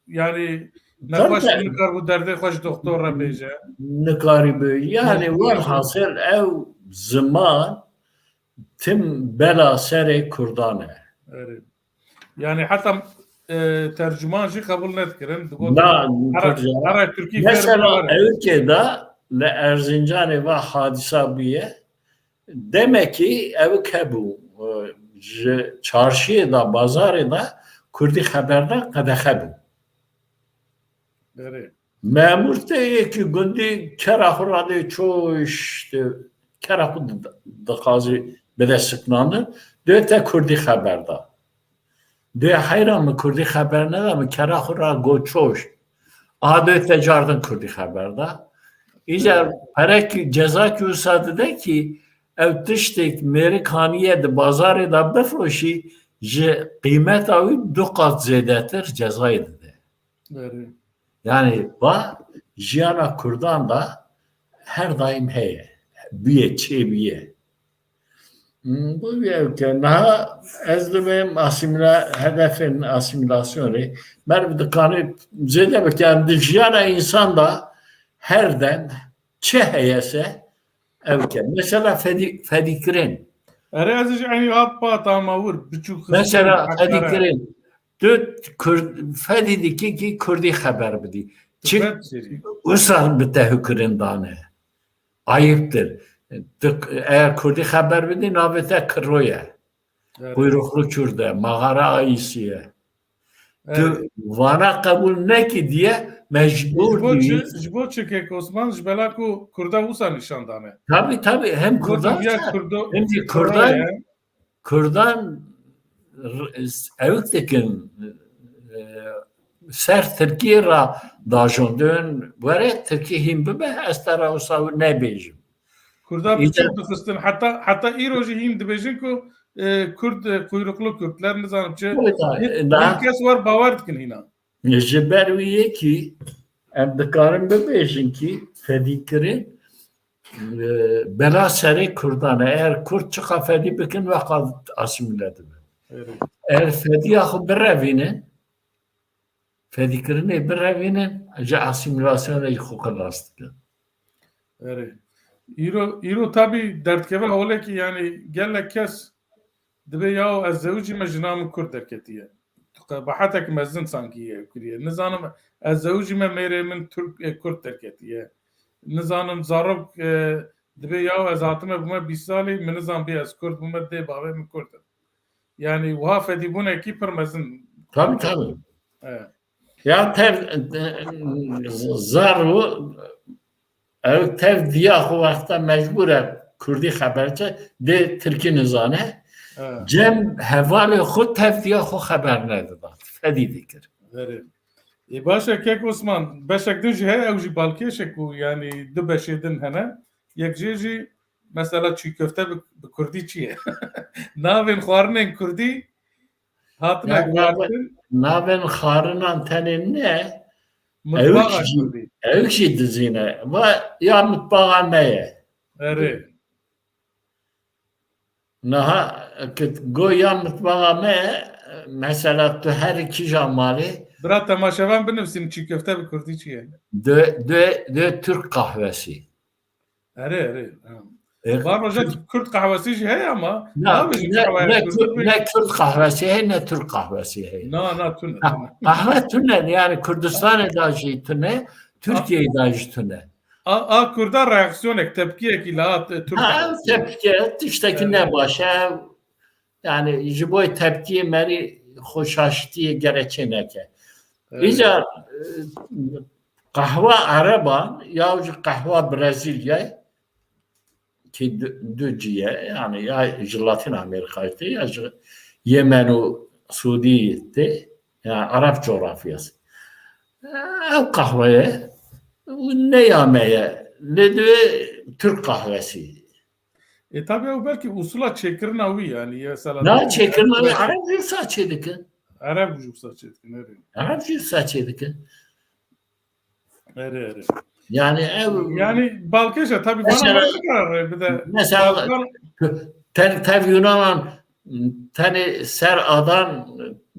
yani Zaten nexweş nikar bû derdê xwe ji doktor re bêje. Nikarî bû. Yani Mecbûr bû. Welhasil ew ziman tim bela serê Kurdan e. Erê. Yani heta, e, tercüman jî qebûl nedikirin. Digot, Na, here, tercüman. here Tirkî fêr Mesela bû, here. Ewkê de li Erzincanê va hadîsa bûye. Demekî ew hebû, e, ji çarşiyê de, bazarê de Kurdî xeber de qedexe bû. Erê. Memûr tê yekî gundî kera xwe radê çoş, tê kera xwe di-, dixwazî bide siknandin, dê te Kurdî xeber da. Dê heyra min Kurdî xeber neda, min kera xwe ra got çoş. A dê te cardin Kurdî xeber da. Îcar perekî, cezakî wisa dide kî ew tiştêk mêrik haniye di bazarê de bifroşî, ji qîmeta wî du qat zêdetir cezayê dide. Erê. Yani va jiyana Kurdan da her daim heye. Bûye, çêbûye. Hmm, bu bir ülke. Niha ez dibêm asimila-, hedefên asimilasyonê. Meriv dikane zêde bike. Yani di jiyana insan da her dem çi heyese ew ke. Mesela fedî-, fedîkirin. Erê, ez ji eynî hat pa tamawir, biçûk xistin, Mesela hekare. Fedîkirin. Tu Kurd, fedî dikî ki Kurdî xeber bidî. Tu Çi fed serî. Wisa bi te hukirin dane. Ayıptır. Tu, eğer Kurdî xeber bidî, navê te Kiro ye. Evet. Kuyruklu Kürde, mağara ayısı ye. Evet. Tu vana qebûl nekî diye mecbûr Ji bo çi, dibî. Ji bo çi kek Osman, ji bela ku Kurda wisa nîşan dane. Tabii, tabii. Hem Ji bo Kurdan, diviya Kurdo-, hem jî Kiro Kurdan, ye. Kurdan r-, ewik dikin, e, ser Tirkiyê ra dajon dön, were Tirkî hîn bibe, ez te ra wisa nebêjim. Kurda Îca- biçûk dixistin, heta, heta îro jî hîn dibêjin ku, e, Kurd, e, kuyruklu Kurdler, nizanim çi. Tabii, tabii. Hîn, e, daha hîn kes wer bawer dikin hîna. Ji ber wî yekî em dikarin bibêjin kî fedîkirin, e, bela serê Kurdan e. Eğer Kurd çiqa fedî bikin, weqa asîmîle dibin. Evet. Eğer fediya xwe birevînin, fedîkirinê birevînin, ji asîmîlasyonê jî xwe xilas dikin. Erê. Îro, îro tabî derdkeve holekî, yani gelek kes dibê yaw ez zewicî me jina min Kurd derketiye. Qebahetek mezin sankî ew kiriye. Nizanim ez zewicî me mêrê min Türk, e, Kurd derketiye. Nizanim zarok, e, Dibê ya ez hatime bûme bîst salî, min nizanbî ez Kurd bûme, dê bavê min Kurd im. Yanî wiha fedîbûnekî pir mezin. Tabii tabii. Evet. Ya tev zar û ew tev diya xwe wexta mecbûr e Kurdî xeber ke dê Tirkî nizane. Evet. Cem hevalê xwe tev diya xwe xeber nedida. Fedî dikir. Verê. Ê baş e kek Osman, beşek din jî heye, ew jî balkêşek û yanî du beşê din hene. Yek jê jî mesela çî köfte bi, bi kurdî çi ye? Navên xwarinên kurdî hatine Ya, navê- guhertin. Navên xwarinan tenê ne, Mutfaxa jî- kurdî. Ew jî dizîne. Va ya mitbaxa me ye. Erê. Niha ki go ya mitbaxa me, mesela tu her kîja malê Bira temaşevan binivîsin çî köfte bi kurdî çi ye? de, de, de Türk kahvesi. Erê, erê. Ha. E, Var roja Kurd kahvesi jî heye ama Na, nabêjin ne, kahveye ne, Kurd Kur- bi- ne Kurd kahvesi heye ne Türk kahvesi heye. Na, na, tune, Ha, tune. Kahve tune yani Kurdistanê da jî tune, Türkiye'yê da jî tune. A, a Kurda reaksiyonek, tepkiyek ila e, Türk Ha, kahvesi. tepki tiştekî Evet. ne baş e. Yani ji bo tepkiyê merî xwe şaştiyê gereçê neke. Evet. Îca e, qehwa Ereban ya jî qehwa Brezîlyayê ki du, du cî ye, yani ya ji Latin Amerikayê tê ya ji Yemen û Sûdî tê, yani Arap coğrafyası. Ew qehwe ye, û ne ya me ye, lê divê Türk kahvesi. E tabi ew belkî usula çêkirina wî yani ya sala. Na çêkirina wî Ereb jî wisa çê dikin. Ereb jî wisa çê dikin, erê. Ereb jî wisa çê dikin. Erê, erê. Yani ev Yani balkêş e tabi Mesela- bana ne kadar bir de Mesela- Balkan- Ten, tev Yunanan tenê ser adan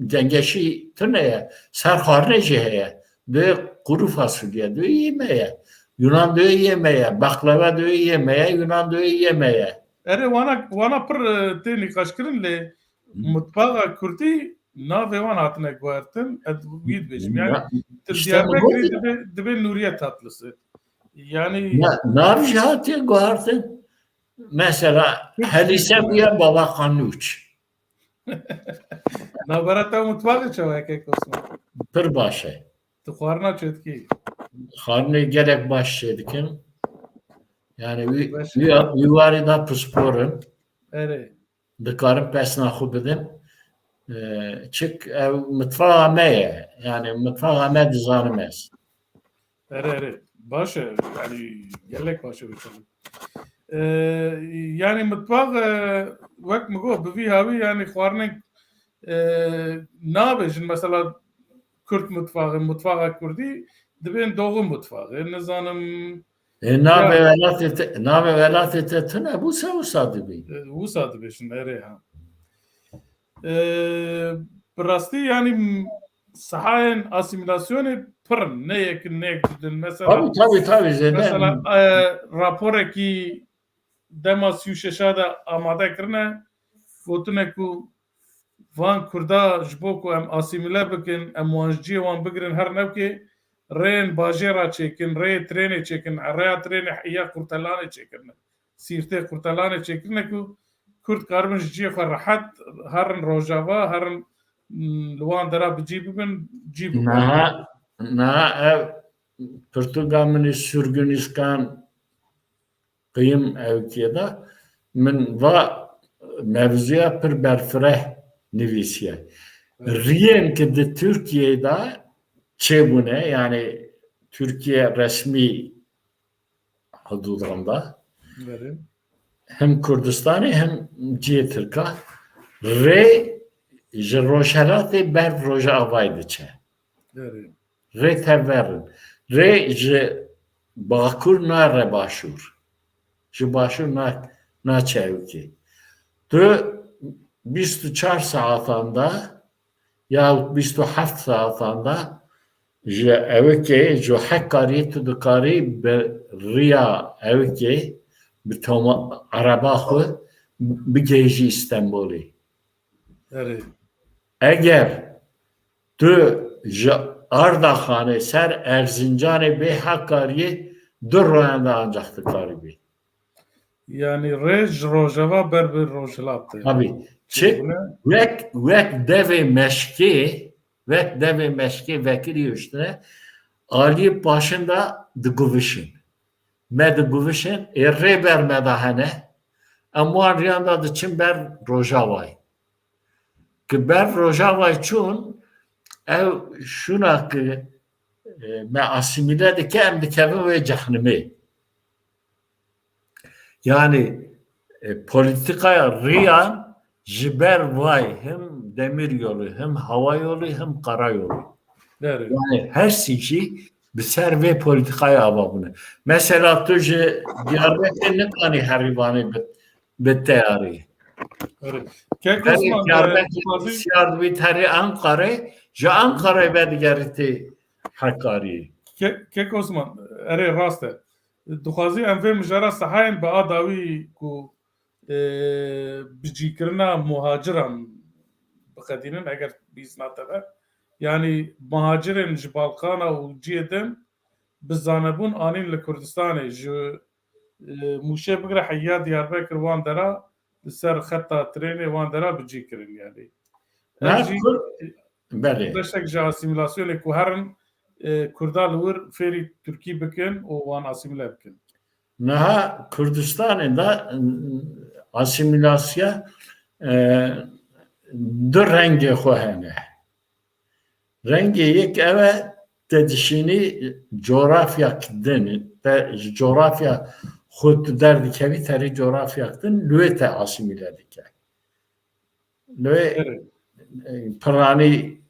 gengeşî tune ye, ser xwarinê jî heye. Dê kuru fasulye, dê yê me ye. Yunan dê yê me ye, baklava dê yê me ye, Yunan dê yê me ye. Erê wana, wana pir e, tê nîqaşkirin lê mutfaxa kurdî navê wan hatine guhertin, ez wî dibêjim. Yani Na- tu işte Diyarbekirî bu- dibê, dibê Nuriye tatlısı. Yani Na- Nav jî hatiye guhertin. Mesela Türk Helîse yemeği. Bûye Baba Xanûç. Navbera te mutfaxê çawa ye kek Osman? Pir baş e. Tu xwarina çêdikî? Xwarinê gelek baş çêdikim. Yani wî, Baş. wî, wî warî da pisporim. Erê. Dikarim pesna xwe bidim. Ee, çik ew mitfaxa me ye. Yani mitfaxa me dizanim ez. Erê, erê. Baş e. Yani gelek baş e. Ee, yani mutfax e, wek min got bi vî hawî yani xwarinên e, nabêjin mesela Kürt mutfaxı, mutfaxa Kurdî dibên doğu mutfaxı. Nizanim E, navê Ya. welatê te, navê welatê te tune bû se wisa dibî. E, wisa dibêjin, erê ha. E, bi rastî yani m- sahayên asîmîlasyonê pir in. Ne yek in, ne yek didin. Mesela, Tabii tabii tabii. Zêde. mesela e, raporekî dema sî û şeşa de amade kirine, gotine ku van Kurda ji bo ku em asîmîle bikin, em wan ji cihê wan bigirin her newkê rêyên bajêra çêkin, rêyê trênê çêkin, rêya trênê ya Qurtelanê çêkirine. Sîrtê Qurtelanê çêkirine ku Kurd karibin ji cihê xwe rehet herin Rojava, herin mm, li wan dera bi cî bibin, cî bibin. Niha, niha ev pirtûka min ê Sürgün İskan qeyim ewkê de min va mevzuya pir berfireh nivîsiye. Riyên ki di Tirkiyeyê de çêbûne, yani Tirkiye resmî hudûdan de Belê. hem Kurdistanê hem cihê Tirka rê ji Rojhelatê ber Rojavayê diçe. Belê. Rê tev ver in. Rê ji Bakur nare Başûr. Ji Başûr na, naçe ewkê. Tu bîst û çar saetan de ya bîst û heft saetan de ji ewkê, ji Hekkariyê tu dikarî bi riya ewkê, bi toma ereba xwe bigihêjî Stenbolê. Erê. Eger tu ji Ardaxanê ser Erzincanê bê Hekkariyê du royan de ancak dikarî bê. Yani rê ji rojeva ber bi rojhilat. Tabii. Çi? Wek, wek devê meşkê, wek devê meşkê vekirî uştine, aliyê paşin de diguvişin. Me diguvişin, ê rê ber me de hene. Em wan riyan de diçin ber Rojavayê. Ki ber Rojavayê çûn, ew şûna ki, e, me asîmîle dike, em dikevin wê cehnimê. Yani, e, polîtîkaya riyan ji ber vay him demir yolu, him hava yolu, him karayolu. Doğru. Yani her sî jî bi ser vê polîtîkaya ava bûne. Mesela tu ji Diyarbekirê nikanî herî Vanê bi, bi teyarî. Doğru. Kek Osman, e, Diyarbekir siyar dibît herî Ankarê, ji Ankarê vedigerîtî Hekarî. Ke-, Kek Osman, erê rast e. Dixwazî em vê mijara sehayên bi a dawî ku, e, bicîkirina muhaciran biqedînin, eger bîsna te be. Yanî muhacirên ji Balkana û cihê din bi zanebûn anîn li Kurdistanê, ji, e, Mûşê bigire heya Diyarbekir wan dera, li ser xeta trênê wan dera bicî kirin yanî. Ev Ha, jî Kur-, belê. Beşek ji asîmîlasyonê ku herin, e, Kurda li wir fêrî Tirkî bikin û wan asîmîle bikin. Niha Kurdistanê de, e, asîmîlasya, e, du rengê xwe hene. Rengê yek ev e, te dişînî coğrafyak din, te ji coğrafya xwe tu derdikevî, te rê coğrafyak din, li wê te asîmîle dike. Li wê, Evet. e, piranî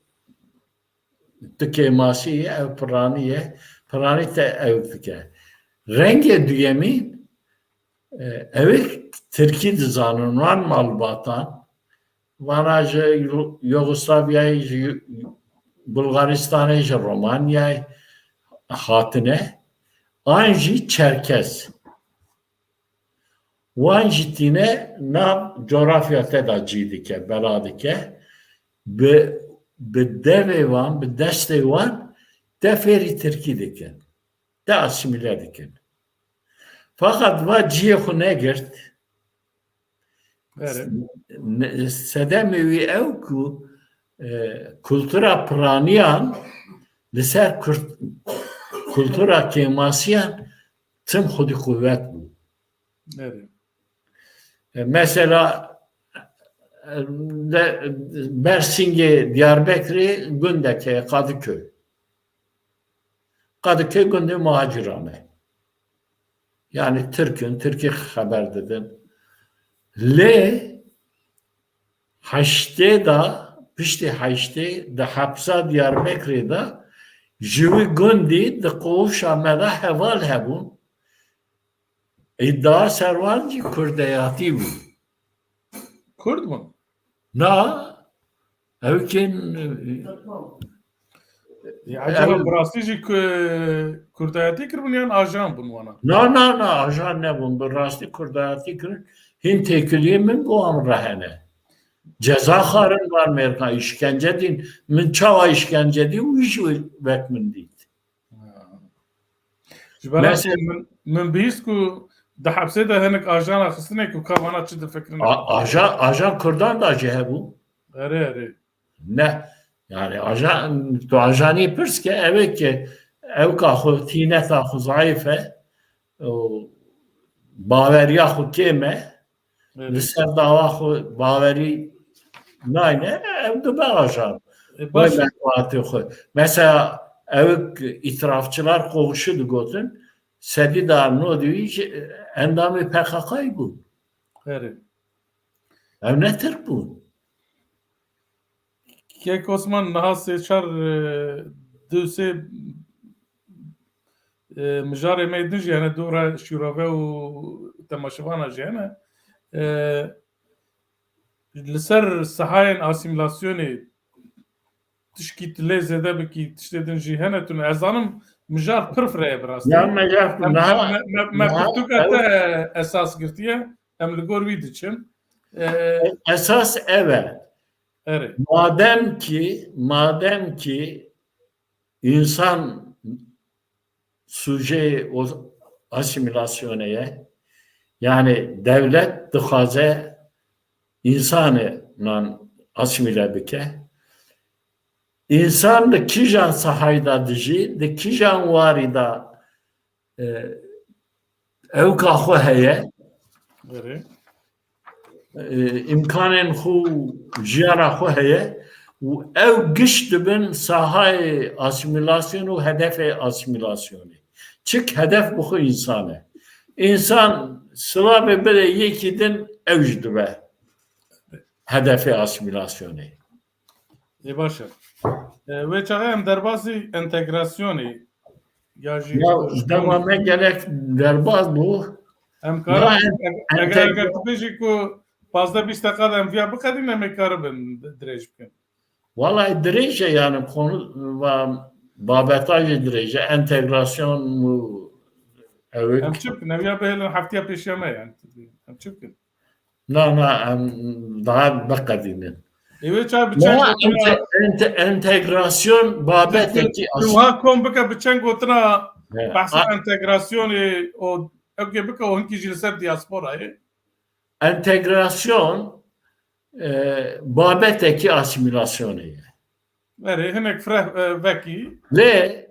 tu kêmasî ye, ew piranî ye, piranî te ew dike. Rengê duyemîn, e, ew ê Tirkî dizanin, wan malbatan, vana ji Yu-, Yugoslavyayê, ji Yu-, Bulgaristanê, ji Romanyayê hatine, an jî Çerkez. Wan jî tîne nav coğrafya te de cî dike, bela dike. Bi, bi devê wan, bi destê wan te fêrî Tirkî dikin. Te asîmîle dikin. Fakat va cihê xwe negirt. Evet. Ne-, sedemê wî ew ku, e, kultura piraniyan li ser kurt-, kultura kêmasiyan tim xwedî qûwet bû. Evet. E, mesela, e, de, Bersingê Diyarbekirê gundeke Kadıköy. Kadıköy gundê muhaciran e. Yani Tirk in, Tirkî xeber didin. Lê heştê de, piştî heştê di hepsa Diyarbekirê de ji wî gundî di qowşa me de heval hebûn. Îdia ser wan jî kurdeyatî bû. Kurd bûn? Na, ew kên, Ya, acaba bi rastî jî ku-, kurdayetî kiribûn yan ajan bûn wana? Na, na, na, ajan nebûn. Bi rastî kurdayetî kirin. Hîn têkiliyê min bi wan re hene. Ceza xwarin van mêrka, îşkence dîn. Min çawa îşkence dî û wî jî wek min dît. Ji ber ku min, min bihîst ku di hepsê de hinek ajana xistine ku ka vana çi difikirin. A-, ajan, ajan Kurdan da jî hebû. Erê, erê. Ne. Yani ajan, tu ajanî pirs ke, ev ê ke ew ka xwe, tîneta xwe zayîf e, û baweriya xwe kêm e, li ser dawa xwe bawerî nayne, ew dibe ajan. E, baş. Menfaatê xwe. Mesela ew îtirafçilar qowşî digotin, sedî da nodî wî jî endamê P K K'yê bûn. Erê. Ew ne Tirk bûn. Kek Osman, niha sê çar, e, du sê, e, mijarê me din jî hene, dû re şîrove û temaşevana jî hene. E, li ser sehayên asîmîlasyonê tişkî tu lê zêde bikî, tiştê din jî hene tune. Ez zanim mijar pir fireh ye bi rastî. Ya mijar, me, me, me pirtûka te esas girtiye, em li gor wî diçin. E, esas ev e. Erê. Madem ki, madem ki insan sujeyê o asîmîlasyonê ye, Yani devlet dixwaze însaninan asîmîle bike. Însan li kîjan sahayî de dijî, li kîjan warî de, e, ewka xwe heye, Erê. e, îmkanên xwe, jiyana xwe heye û ew giş dibin sahayê asîmîlasyon û hedefê asîmîlasyonê. Çik hedef bi xwe însan e. Însan silavê bide yekî din ew jî dibe hedefê asîmîlasyonê. Ê baş e. E, wê çaxê em derbasî entegrasyonê ya jî Ya dema me gelek derbas bû. Em karin, eger, eger tu bêjî ku pazdeh bîst deqa de em viya biqedîn, em ê karibin dirêj bikin. Vallahi dirêj e yani konu va babeta jî dirêj e. Entegrasyon mu ewik. Em çi bikin? Em ya bihêlin heftiya pêşiya me yani. Em çi bikin? Na, na, em daha biqedînin. Ê wê çav bi çend gotina ente-, entegrasyon babetekî tu, tu wiha kom bike bi çend gotina He. behsa A- entegrasyonê û ewkê bike û hinkî jî li ser diasporayê. Entegrasyon, e, babetekî asîmîlasyonê ye. Erê, hinek fireh, e, vekî. Lê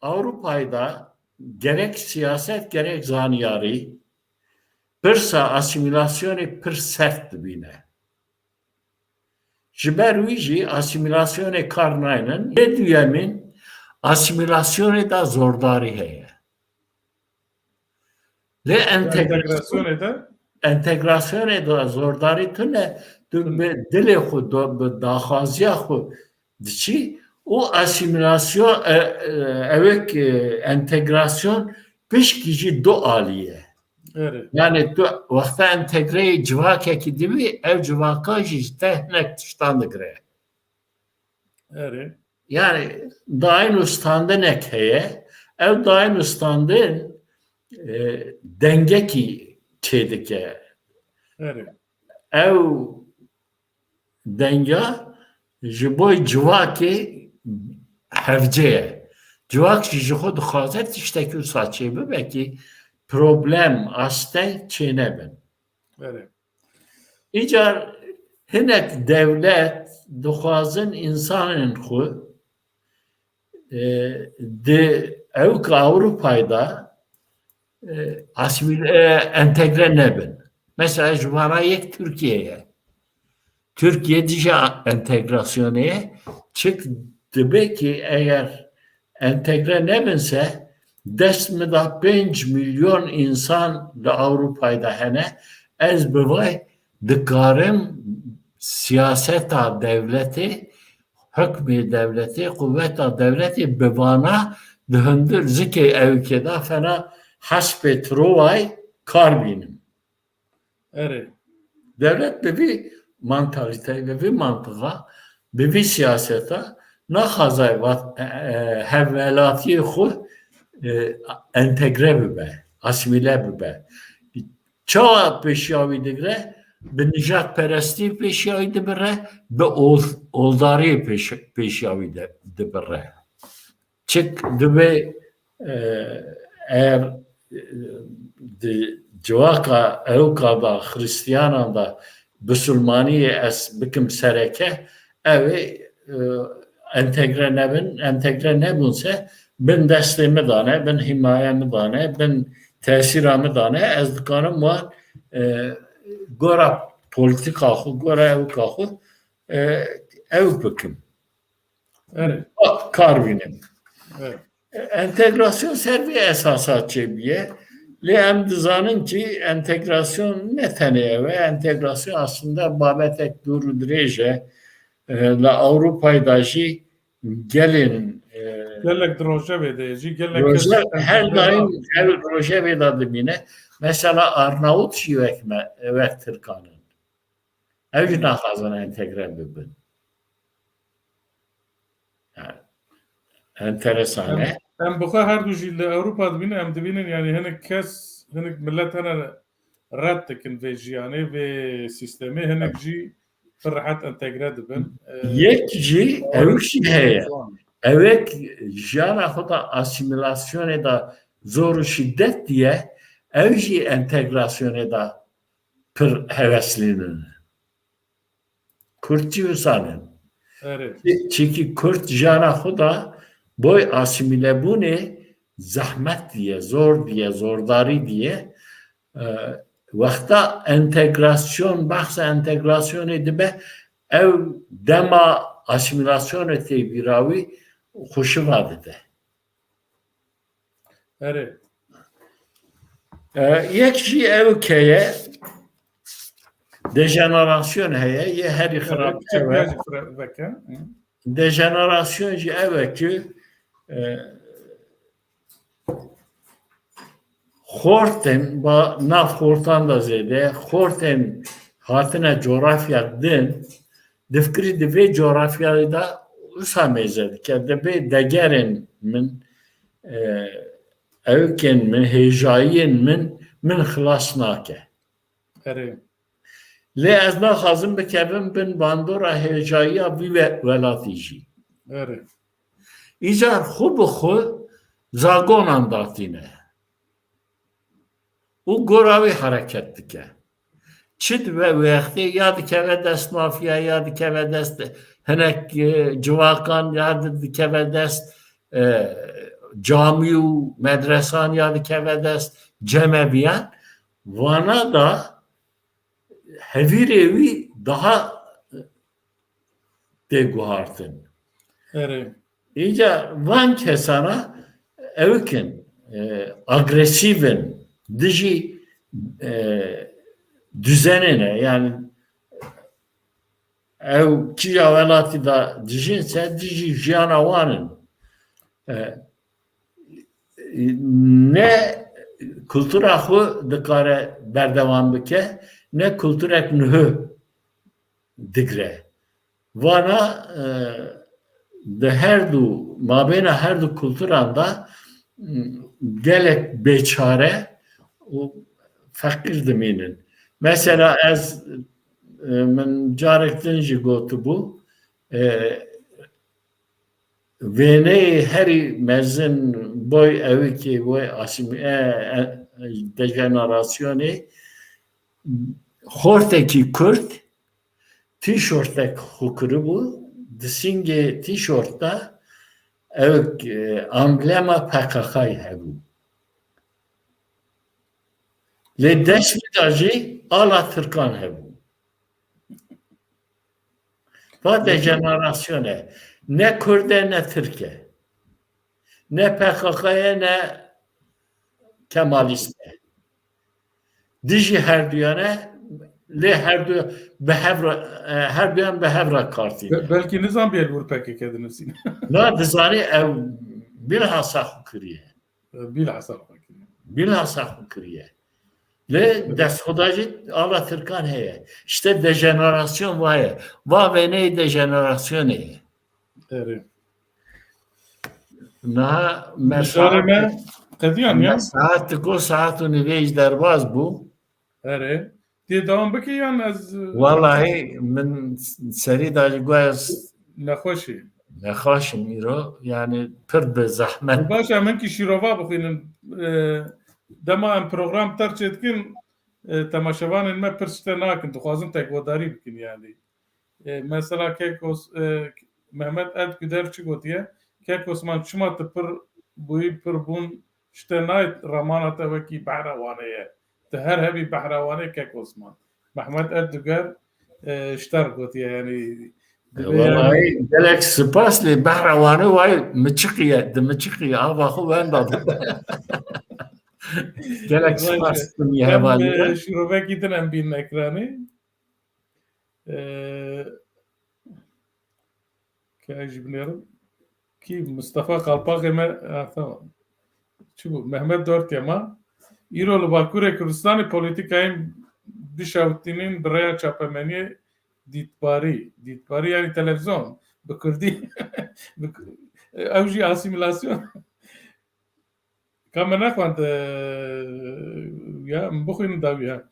Ewropayê de gerek siyaset, gerek zanyarî pirsa asîmîlasyonê pir sert dibîne. Ji ber wî jî asîmîlasyonê kar naynin. Yê duyemîn, asîmîlasyonê de zordarî heye. Lê entegrasyonê de? Entegrasyonê de zordarî tune, tu bi dilê xwe, do-, bi daxwaziya xwe diçî û asîmîlasyon, e, e, ewek, e, entegrasyon pişkî jî du alî ye. Erê. Yani tu wexta entegreyê civakekî dibî, ev civaka jî ji te hinek tiştan digire. Erê. Yani dayîn û standinek heye. Ev dayîn û standin, e, dengekî çêdike. Erê. Ew denga ji bo civakê hevce ye. Civak jî ji xwe dixwaze tiştekî wisa çêbibe ki problem, asteng çênebin. Erê. Îcar hinek dewlet dixwazin însanên xwe, e, di ewka Ewropayê de, e, asîmîle, e, entegre nebin. Mesela ji vana yek Tirkiye ye. Tirkiye dîsa entegrasyonê ye. Çik dibe ki eger entegre nebinse, dest min de pênc milyon însan li Ewropayê de hene. Ez bi vay dikarim siyaseta dewletê, hukmê dewletê, quweta dewletê bi vana di hundir zikê ewkê de fena hespê Troway kar bînim. Erê. Dewlet bi vî mantalîteyê, bi vî mantiqa, bi vî siyaseta naxwaze vat-, e, e, hevwelatiyê xwe, e, entegre bibe, asîmîle bibe. Çawa pêşiya wî digire? Bi nijadperestî pêşiya wî dibire, bi ol-, oldariyê pêş-, pêşiya wî de, dibire. Çik dibe, e, eger, e, di civaka ewka da Xristiyanan da Bisilmaniyê ez bikim sereke, ew ê, e, entegre nebin, entegre nebûnse bin destê min dane, bin hîmaye min dane, bin tesîra min dane, ez dikarim wan, e, gora polîtîka xwe, gora ewka xwe, e, ew bikim. Erê. Kar bînin. Evet. Entegrasyon ser vê esasa çêbûye. Lê em dizanin ki entegrasyon ne tenê ew e. Entegrasyon aslında babetek dûr û dirêj e. E, li Ewropayê de jî gelên, e, Gelek di rojevê de jî, gelek kes Roje-, her entegre daim nabe. Ev rojevê de dibîne. Mesela Arnavut jî wek me, wek Tirkan in. Ew jî naxwazin entegre bibin. Yani, enteresan e. Em, em bi xwe her du jî li Ewropa dibînin, em dibînin, yani hinek kes, hinek millet hene red dikin vê jiyanê, vê sîstemê, hinek jî pir rehet entegre dibin. Ee, Yek jî, ew jî heye. Ewek jiyana xwe da asîmîlasyonê da zor û şîdet diye, ew jî entegrasyonê de pir heveslî ne. Kurd jî wisan in. Erê. Çi-, çîkî Kurd jiyana xwe de boy asîmîlebûnê zehmet diye, zor diye, zordarî diye. E, wexta entegrasyon, behsa entegrasyonê dibe, ew dema asîmîlasyonê tê bîra wî xweşiva dide. Erê. E, yek jî ew ke ye, dejenerasyon heye, yê herî xirab ew e. Dejenerasyon jî ew e ku, e, xortên, ba nav xortan de zêde, xortên hatine coğrafya din, difikirî di vê coğrafyayê de wisa mêze dike, dibê degerên min, e, ewkên min, hêjayiyên min, min xilas nake. Erê. Lê ez naxwazim bikevim bin bandora hêjayiya vî we-, welatî jî. Erê. Îcar xwe bi xwe zagonan datîne. Û gora wî hereket dike. Çi dibe wextê ya dikeve dest mafya, ya dikeve dest hinek, e, civakan, ya di-, dikeve dest, e, camî û medresan, ya dikeve dest cemeviyan. Vana da hevîrê wî daha tê guhartin. Erê. Îca van kesana ewik in, e, agresîv in, dijî, e, düzenê ne. Yani ew kîja welatî de dijîn se, dijî jiyana wan in. E, ne kultura xwe dikare berdewam bike, ne kulturek nuh digre. Vana, e, di her du, mabêna her du kulturan de, m, gelek bêçare û feqîr dimînin. Mesela ez, e, min carek din jî gotibû, e, wêneyê herî mezin boy ewikê boy asîmî-, e, e, dejenerasyonê xortekî Kurd tîşortek xwe kiribû, di sîngê tîşort de ewik, e, amblema P K K'yê hebû. Lê dest wî de jî ala Tirkan hebû. Va dejenerasyone. Ne Kurd e, ne Tirk e. Ne P K K ye, ne Kemalîst e. Dijî herduyan e, lê herdu bi hev re, e, herduyan bi hev re kar tîne. Be-, belkî nizan bêr wir P K K dinivîsîne. Na, dizanî ew bilhassa xwe kiriye. Bilhassa xwe kiriye. Bilhassa xwe kiriye. Lê destxweda jî ala Tirkan heye. İşte dejenerasyon va ye. Va wêneyê dejenerasyonê ye. Erê. Niha me saet, me qediyan ya. Me saet ku saet û nîvê jî derbas bû. Erê. Tê dewam bike yan ez... Wallahî min serî da ji guya ez nexweş im. Nexweş im îro, yani pir bi zehmet. Baş e, min kî şîrova bixwînim. E, dema em program terk çêdikin, e, temaşevanên me pir tişte nakin, dixwazin tekwedarî bikin yani. E, mesela Kek Os-, e, Mehmet Ertguder çi gotiye? Kek Osman, çima tu pir bûyî, pir bûn, ji te nayê ramana te wekî behra Wanê ye. Tu her hebî behra Wanê Kek Osman. Mehmet Ertguder, e, ji te re gotiye, yani, e, dibê, yani, wellahî gelek spas, lê behra Wanê wayê miçiqî ye, di miçiqî ye, ava xwe wenda dibe. Gelek spas dikim ya hevalî. Em, e, şîrovekî din em bînin ekranê. Ee, ke ez jî binêrim. Kî Mustafa Kalpakê me, ha, tamam. Çi bû? Mehmet Dortema. Îro li Bakurê Kurdistanê polîtîkayên bişewitînîn bi rêya çapemeniyê dîtbarî. Dîtbarî yani televizyon. Bi kurdî. Bi ku-, ew jî asîmîlasyon. Ka me nexwend, e, ya, em bixwînin dawî, ha.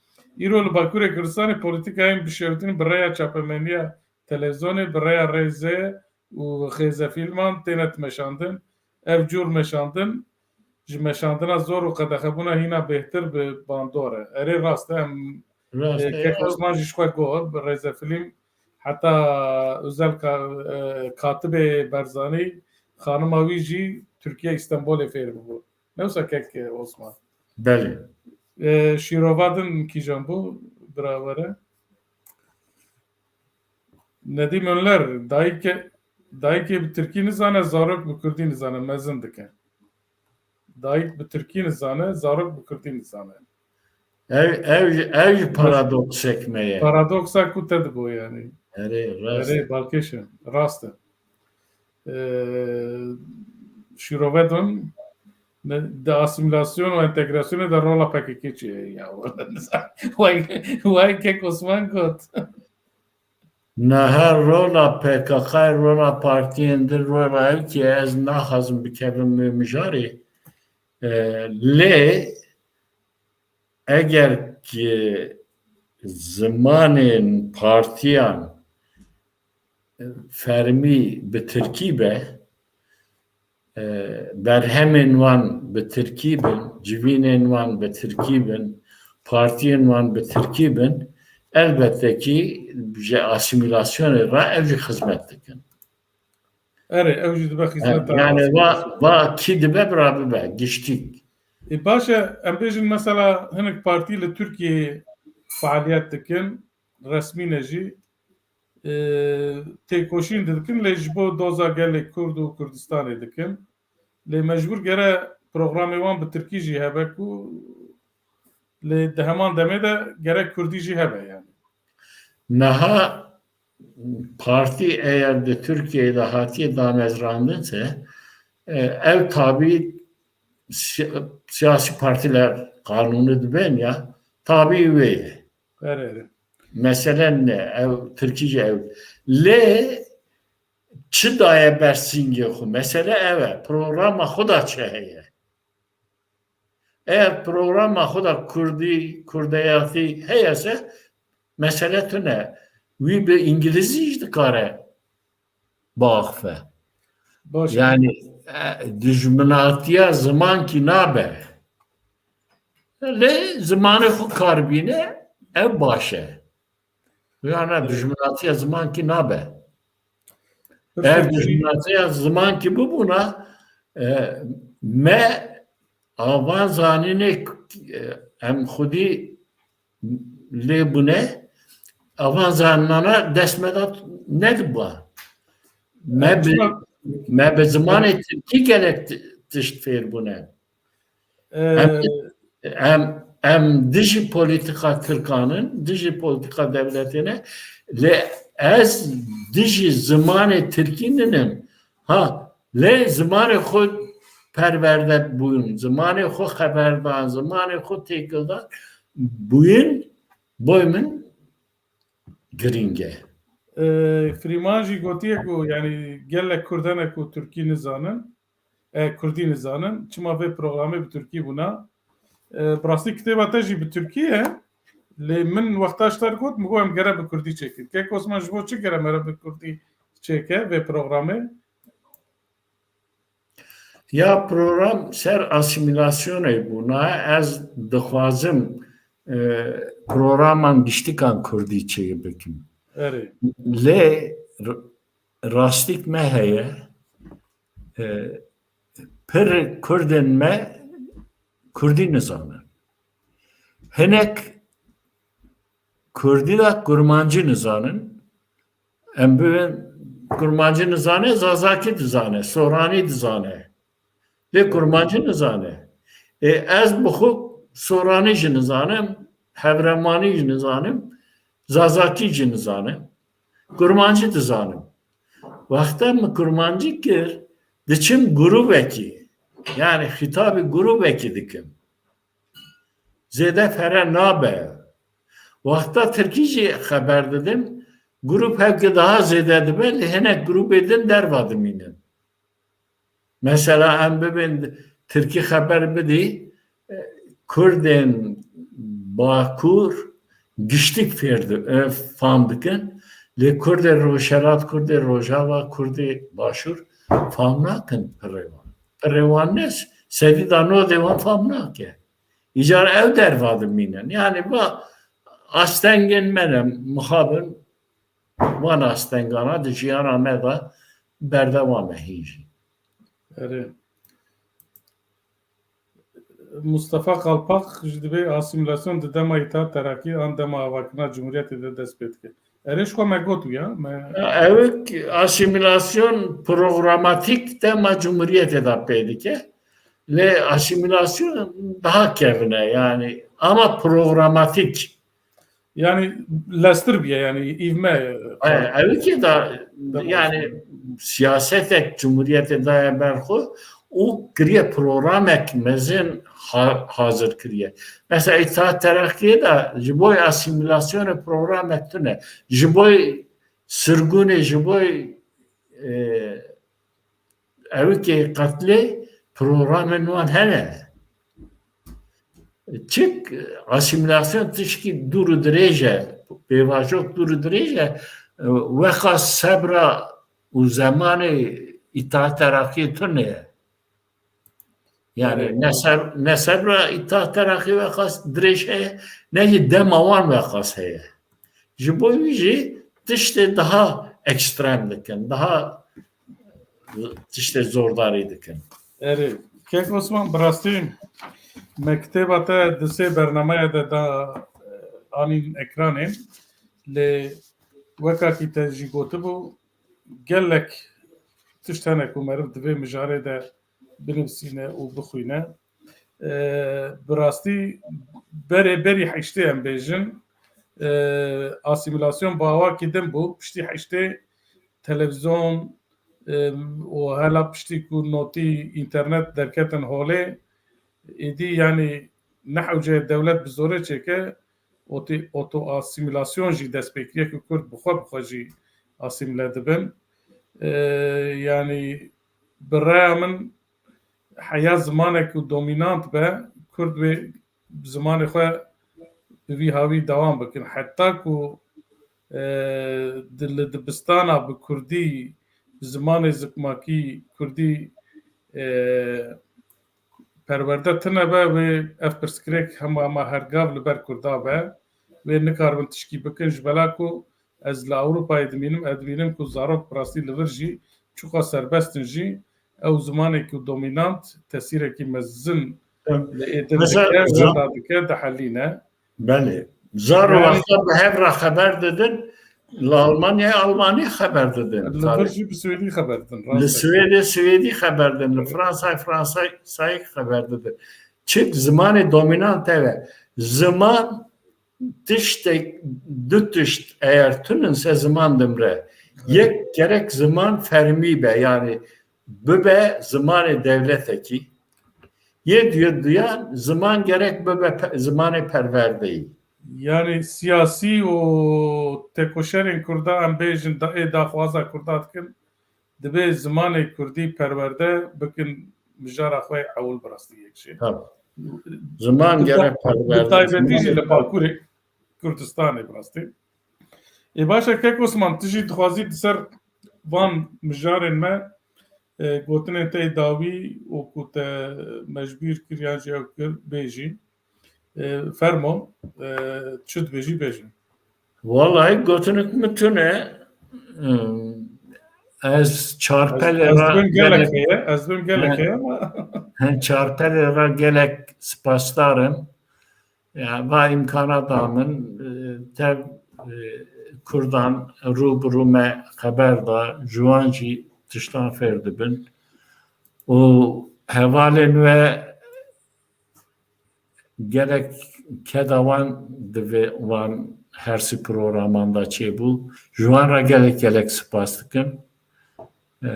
Îro li Bakurê Kurdistanê polîtîkayên bişewitîn bi rêya çapemeniya televîzyonê, bi rêya rêzê û xêzefîlman têne dimeşandin. Ev cûr meşandin ji meşandina zor û qedexebûna hîna bêhtir bi bandor e. Erê rast e, em Rast e, kek Osman jî ji xwe got, bi rêzefîlm heta Özel Ka-, e, Katibê Barzanî, xanima wî jî Tirkiye, Îstenbolê fêr bûbû. Ne wisa kek, e, Osman? Belê. E, şîrova din kîjan bû, bira were? Nedîm Önler, dayike, dayikê bi tirkî nizane, zarok bi kurdî nizane, mezin dike. Dayik bi tirkî nizane, zarok bi kurdî nizane. Ev, ev, ev jî paradoksek me ye. Paradoksa ku te digot yani. Erê, rast. Erê, balkêş e. Rast e. Ee, şîrove din, ne, di asîmîlasyon û entegrasyonê de rola P K K çi ye? Ya, wek, wek kek Osman got. Niha rola P K K, rola partiyên din, rola ew ki ez naxwazim bikevim mijarê. E, lê eger ki zimanên partiyan fermî bi tirkî be, e, berhemên wan bi tirkî bin, civînên wan bi tirkî bin, partiyên wan bi tirkî bin, elbette ki ji asîmîlasyonê re ev jî xizmet dikin. Erê, ew jî dibe xizmeta Yani va, asîmîlasyonê. Va kî dibe bira bibe, giştîk. E, baş e, em bêjin mesela hinek partî li Tirkiyeyê faaliyet dikin, resmî ne jî, e, têkoşîn dikin, lê ji bo doza gelê Kurd û Kurdistanê dikin. Lê mecbûr gere programê wan bi tirkî jî hebe ku lê di heman demê de gerek kurdî jî hebe yani. Niha partî eger di Tirkiyeyê de hatiye damezrandin se, e, ev tabî si-, siyasî partîler qanûnî dibin ya, tabî wê ye. Erê, erê. Mesele ne, ev tirkî jî ew. Lê çi daye ber singê xwe? Mesele ev e. Programa xwe da çi heye? Eger programa xwe da kurdî, kurdeyatî heye se, mesele tune. Wî bi îngilîzî jî dikare biaxife. Baş e. Yani, e, dijminatiya zimankî nabe. Lê zimanê xwe kar bîne, ev baş e. Ya ne, dijminatiya zimankî nabe. Ev dijminatiya zimankî bibûna, e, me avan zanînê, e, em xwedî lê bûne, avan zanînana dest me de nedibû. Me bi, me bi zimanê tirkî gelek ti-, tişt fêr bûne. Em, em, em dijî polîtîka tirkan in, dijî polîtîka dewletê ne, lê ez dijî zimanê tirkî ninim. Ha, lê zimanê xwe perwerde bûn, zimanê xwe xeberdan, zimanê xwe têkildan bûn, boy min girîng e. E, Frîman jî gotiye ku, yani, gelek Kurd hene ku Tirkî nizanin, e, Kurdî nizanin. Çima vê programê bi Tirkî bûna? E, bi rastî kitêba te jî bi Tirkî ye. Lê min wexta ji te re got, min got em gere bi Kurdî çêkin. Kek Osman, ji bo çi gere mere bi Kurdî çêke vê programê? Ya program ser asîmîlasyonê bûna, ez dixwazim, e, programan giştikan Kurdî çê bikim. Erê. Lê r-, rastîk me heye, e, pir Kurdên me Kurdî nizanin. Hinek Kurdî de Kurmancî nizanin. Em bibin Kurmancî nizane, Zazakî dizane, Soranî dizane. Lê Kurmancî nizane. Ê, ez bi xwe Soranî jî nizanim, Hevremanî jî nizanim, Zazakî jî nizanim. Kurmancî dizanim. Wexta min Kurmancî kir, diçim grûbekî, yani xîtabî grûbekî dikim. Zêde fere nabe. Wexta Tirkî jî xeber didim, grûp hevke daha zêde dibe, lê hinek grûbê din derva dimînin. Mesela em bibên Tirkî xeber bidî, e, Kurdên Bakur giştik fêr di-, e, fam dikin, lê Kurdê Rojhelat, Kurdê Rojava, Kurdê Başûr fam nakin pirê wan. Pirê wan ne s-, Sedî da nodê wan fam nake. Îcar ew derva dimînin. Yani va astengên me ne mixabin, wan astengana di jiyana me de berdewam e hîn jî. Erê. Mustafa Kalpak ji dibê asîmîlasyon di dema Îtîhat Terakî an dema avakirina Cumhuriyetê de dest pê dike. Erê, ji xwe me got ya. Me... Ew asîmîlasyon programatîk dema Cumhuriyetê de pê dike. Lê asîmîlasyon daha kevin e yani. Ama programatîk. Yani lestir bûye yani, îvme. Ew ki da yani siyasetek Cumhuriyetê daye ber xwe û kiriye programek mezin ha, hazir kiriye. Mesela Îttihat Terakkiye de ji bo asîmîlasyonê programek tune. Ji bo sirgûnê, ji bo e, ew ki qetlê programên wan hene. Çik asîmîlasyon tişkî dûr û dirêj e, pêvajoyek dûr û dirêj e, wexa sebra û zemanê Îttihat Terakkiye tune ye. Yani ne sebra Îttihat Terakkiye wexa dirêj heye, ne jî dema wan wexa heye. Ji bo wî jî tiştê daha ekstrem dikin, daha tiştê zordarî dikin. Erê, kek Osman, bi rastî me kitêba te di sê bernameya de da, e, anîn ekranê. Lê weka kî te jî gotibû, gelek tişt hene ku meriv di vê mijarê de binivîsîne û bixwîne. E, bi rastî berê berî heştê em bêjin, e, asîmîlasyon bi awakî din bû. Piştî heştê televîzyon, e, û hela piştî ku notî înternet derketin holê, êdî yanî ne hewce dewlet bi zorê çêke, oto-, oto-asîmîlasyon jî dest pê kiriye ku Kurd bi xwe bi xwe jî asîmîle dibin. E, yanî bi raya min heya zimanek ku domînant be, Kurd wê bi zimanê xwe bi vî hawî dewam bikin. Heta ku, e, di, li dibistana bi kurdî, bi zimanê zikmakî kurdî, e, perwerde tine be, wê ev pirsgirêk hema hema her gav li ber kurda be. Wê nikaribin tişkî bikin, ji bela ku ez li Ewropayê dimînim, ez dibînim ku zarok bi rastî li vir jî çiqas serbest in jî, ew zimanê ku domînant tesîrekî mezin li ê din dike, wenda dike, dihelîne. Belê. Zaro wexta bi hev re xeber didin, li Almanyayê Almanî xeber didin. Li vir jî bi Swêdî xeber didin. Li Swêdê Swêdî xeber didin, li Fransayê Fransayê xeber didin. Çik zimanê domînant ev e. Ziman tiştek, du tişt eger tunin se ziman dimre. Yek gerek ziman fermî be, yani bibe zimanê dewletekî. Yê duye-, duyan ziman gerek bibe pe-, zimanê perwerdeyî. Yani siyasî û têkoşerên Kurda em bêjin da-, ê daxwaza Kurda dikin, dibê zimanê Kurdî perwerde bikin, mijara xwe yê ewil bi rastî yek jî. Tabii. Ziman gerek perwerde. Bi taybetî jî li Bakurê Kurdistanê bi rastî. Ê baş e, kek Osman, tu jî dixwazî di ser van mijarên me, e, gotinên te yê dawî û ku te mecbûr kir yan jî ew kir, bêjî. E, fermo, e, çi dibêjî bêjin. Wallahî gotinik min tune, em, ez çarpelê ra gelek heye, ez bin gelek heye ama çarpelê ra gelek spasdar im. Ya, va îmkana da min, e, tev, e, Kurdan rû bi rû me xeber da, ji wan jî tiştan fêr dibin. Û hevalên we gelek keda wan di vê wan hersî programan de çêbû. Ji wan re gelek gelek spas dikim. E,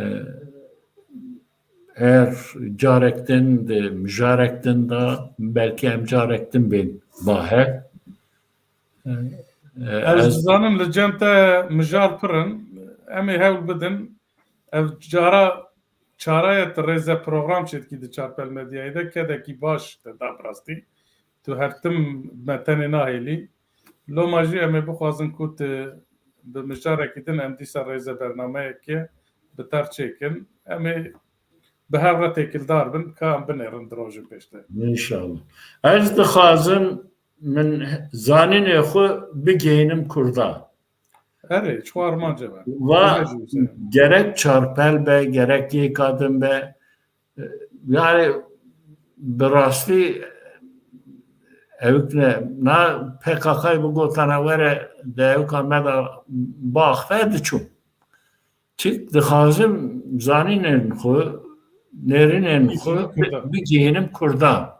eger carek din di mijarek din de belkî em carek din bên ba hev. E, e, ez dizanim li cem te mijar pir in. Em ê hewl bidin. Ev cara çara ye tu rêze program çêdikî di Çarpel Medyayê de, kedekî baş te da bi rastî. Tu her tim me tenê nahêlî. Loma jî em ê bixwazin ku tu bi mijarekî din em dîsa rêze bernameyekê bi te re çêkin. Em ê bi hev re têkildar bin, ka em binêrin di rojên pêş de. Înşallah. Ez dixwazim min zanînê xwe bigihînim Kurda. Erê, çi armanc e be. Va gerek Çarpel be, gerek yêka din be. Yani bi rastî ewk ne, na P K K bigotana were de ewka me de baxte diçûm. Çik dixwazim zanînên xwe, nêrînên xwe bigihînim Kurdan.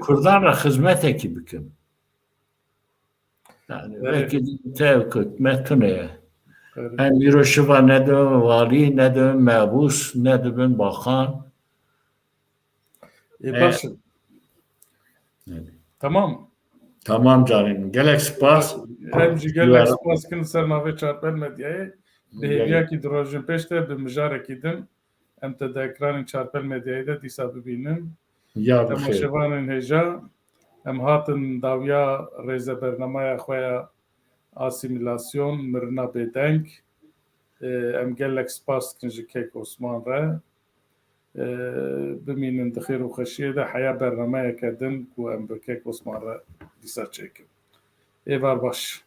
Kurdan re xizmetekî bikim. Yani belki tevkut me tune ye. Em îro şiva ne dibin valî, ne dibin mebûs, ne dibin baxan. Ê, baş e. Tamam. Tamam canım. Gelek spas. Em jî gelek spas kin ser navê Çarpel Medyayê. Bi hêviyakî di rojên pêş de bi mijarekî din em te di ekranên Çarpel Medyayê de dîsa bibînin. Ya bi xêr. Temaşevanên hêja, em hatin dawiya rêze bernamaya xwe ya asîmîlasyon, mirina bêdeng. Em gelek spas dikin ji Kek Osman re. Bimînin di xêr û xweşiyê de, heya bernameyeke din ku em bi Kek Osman re dîsa çêkin. Êvar baş.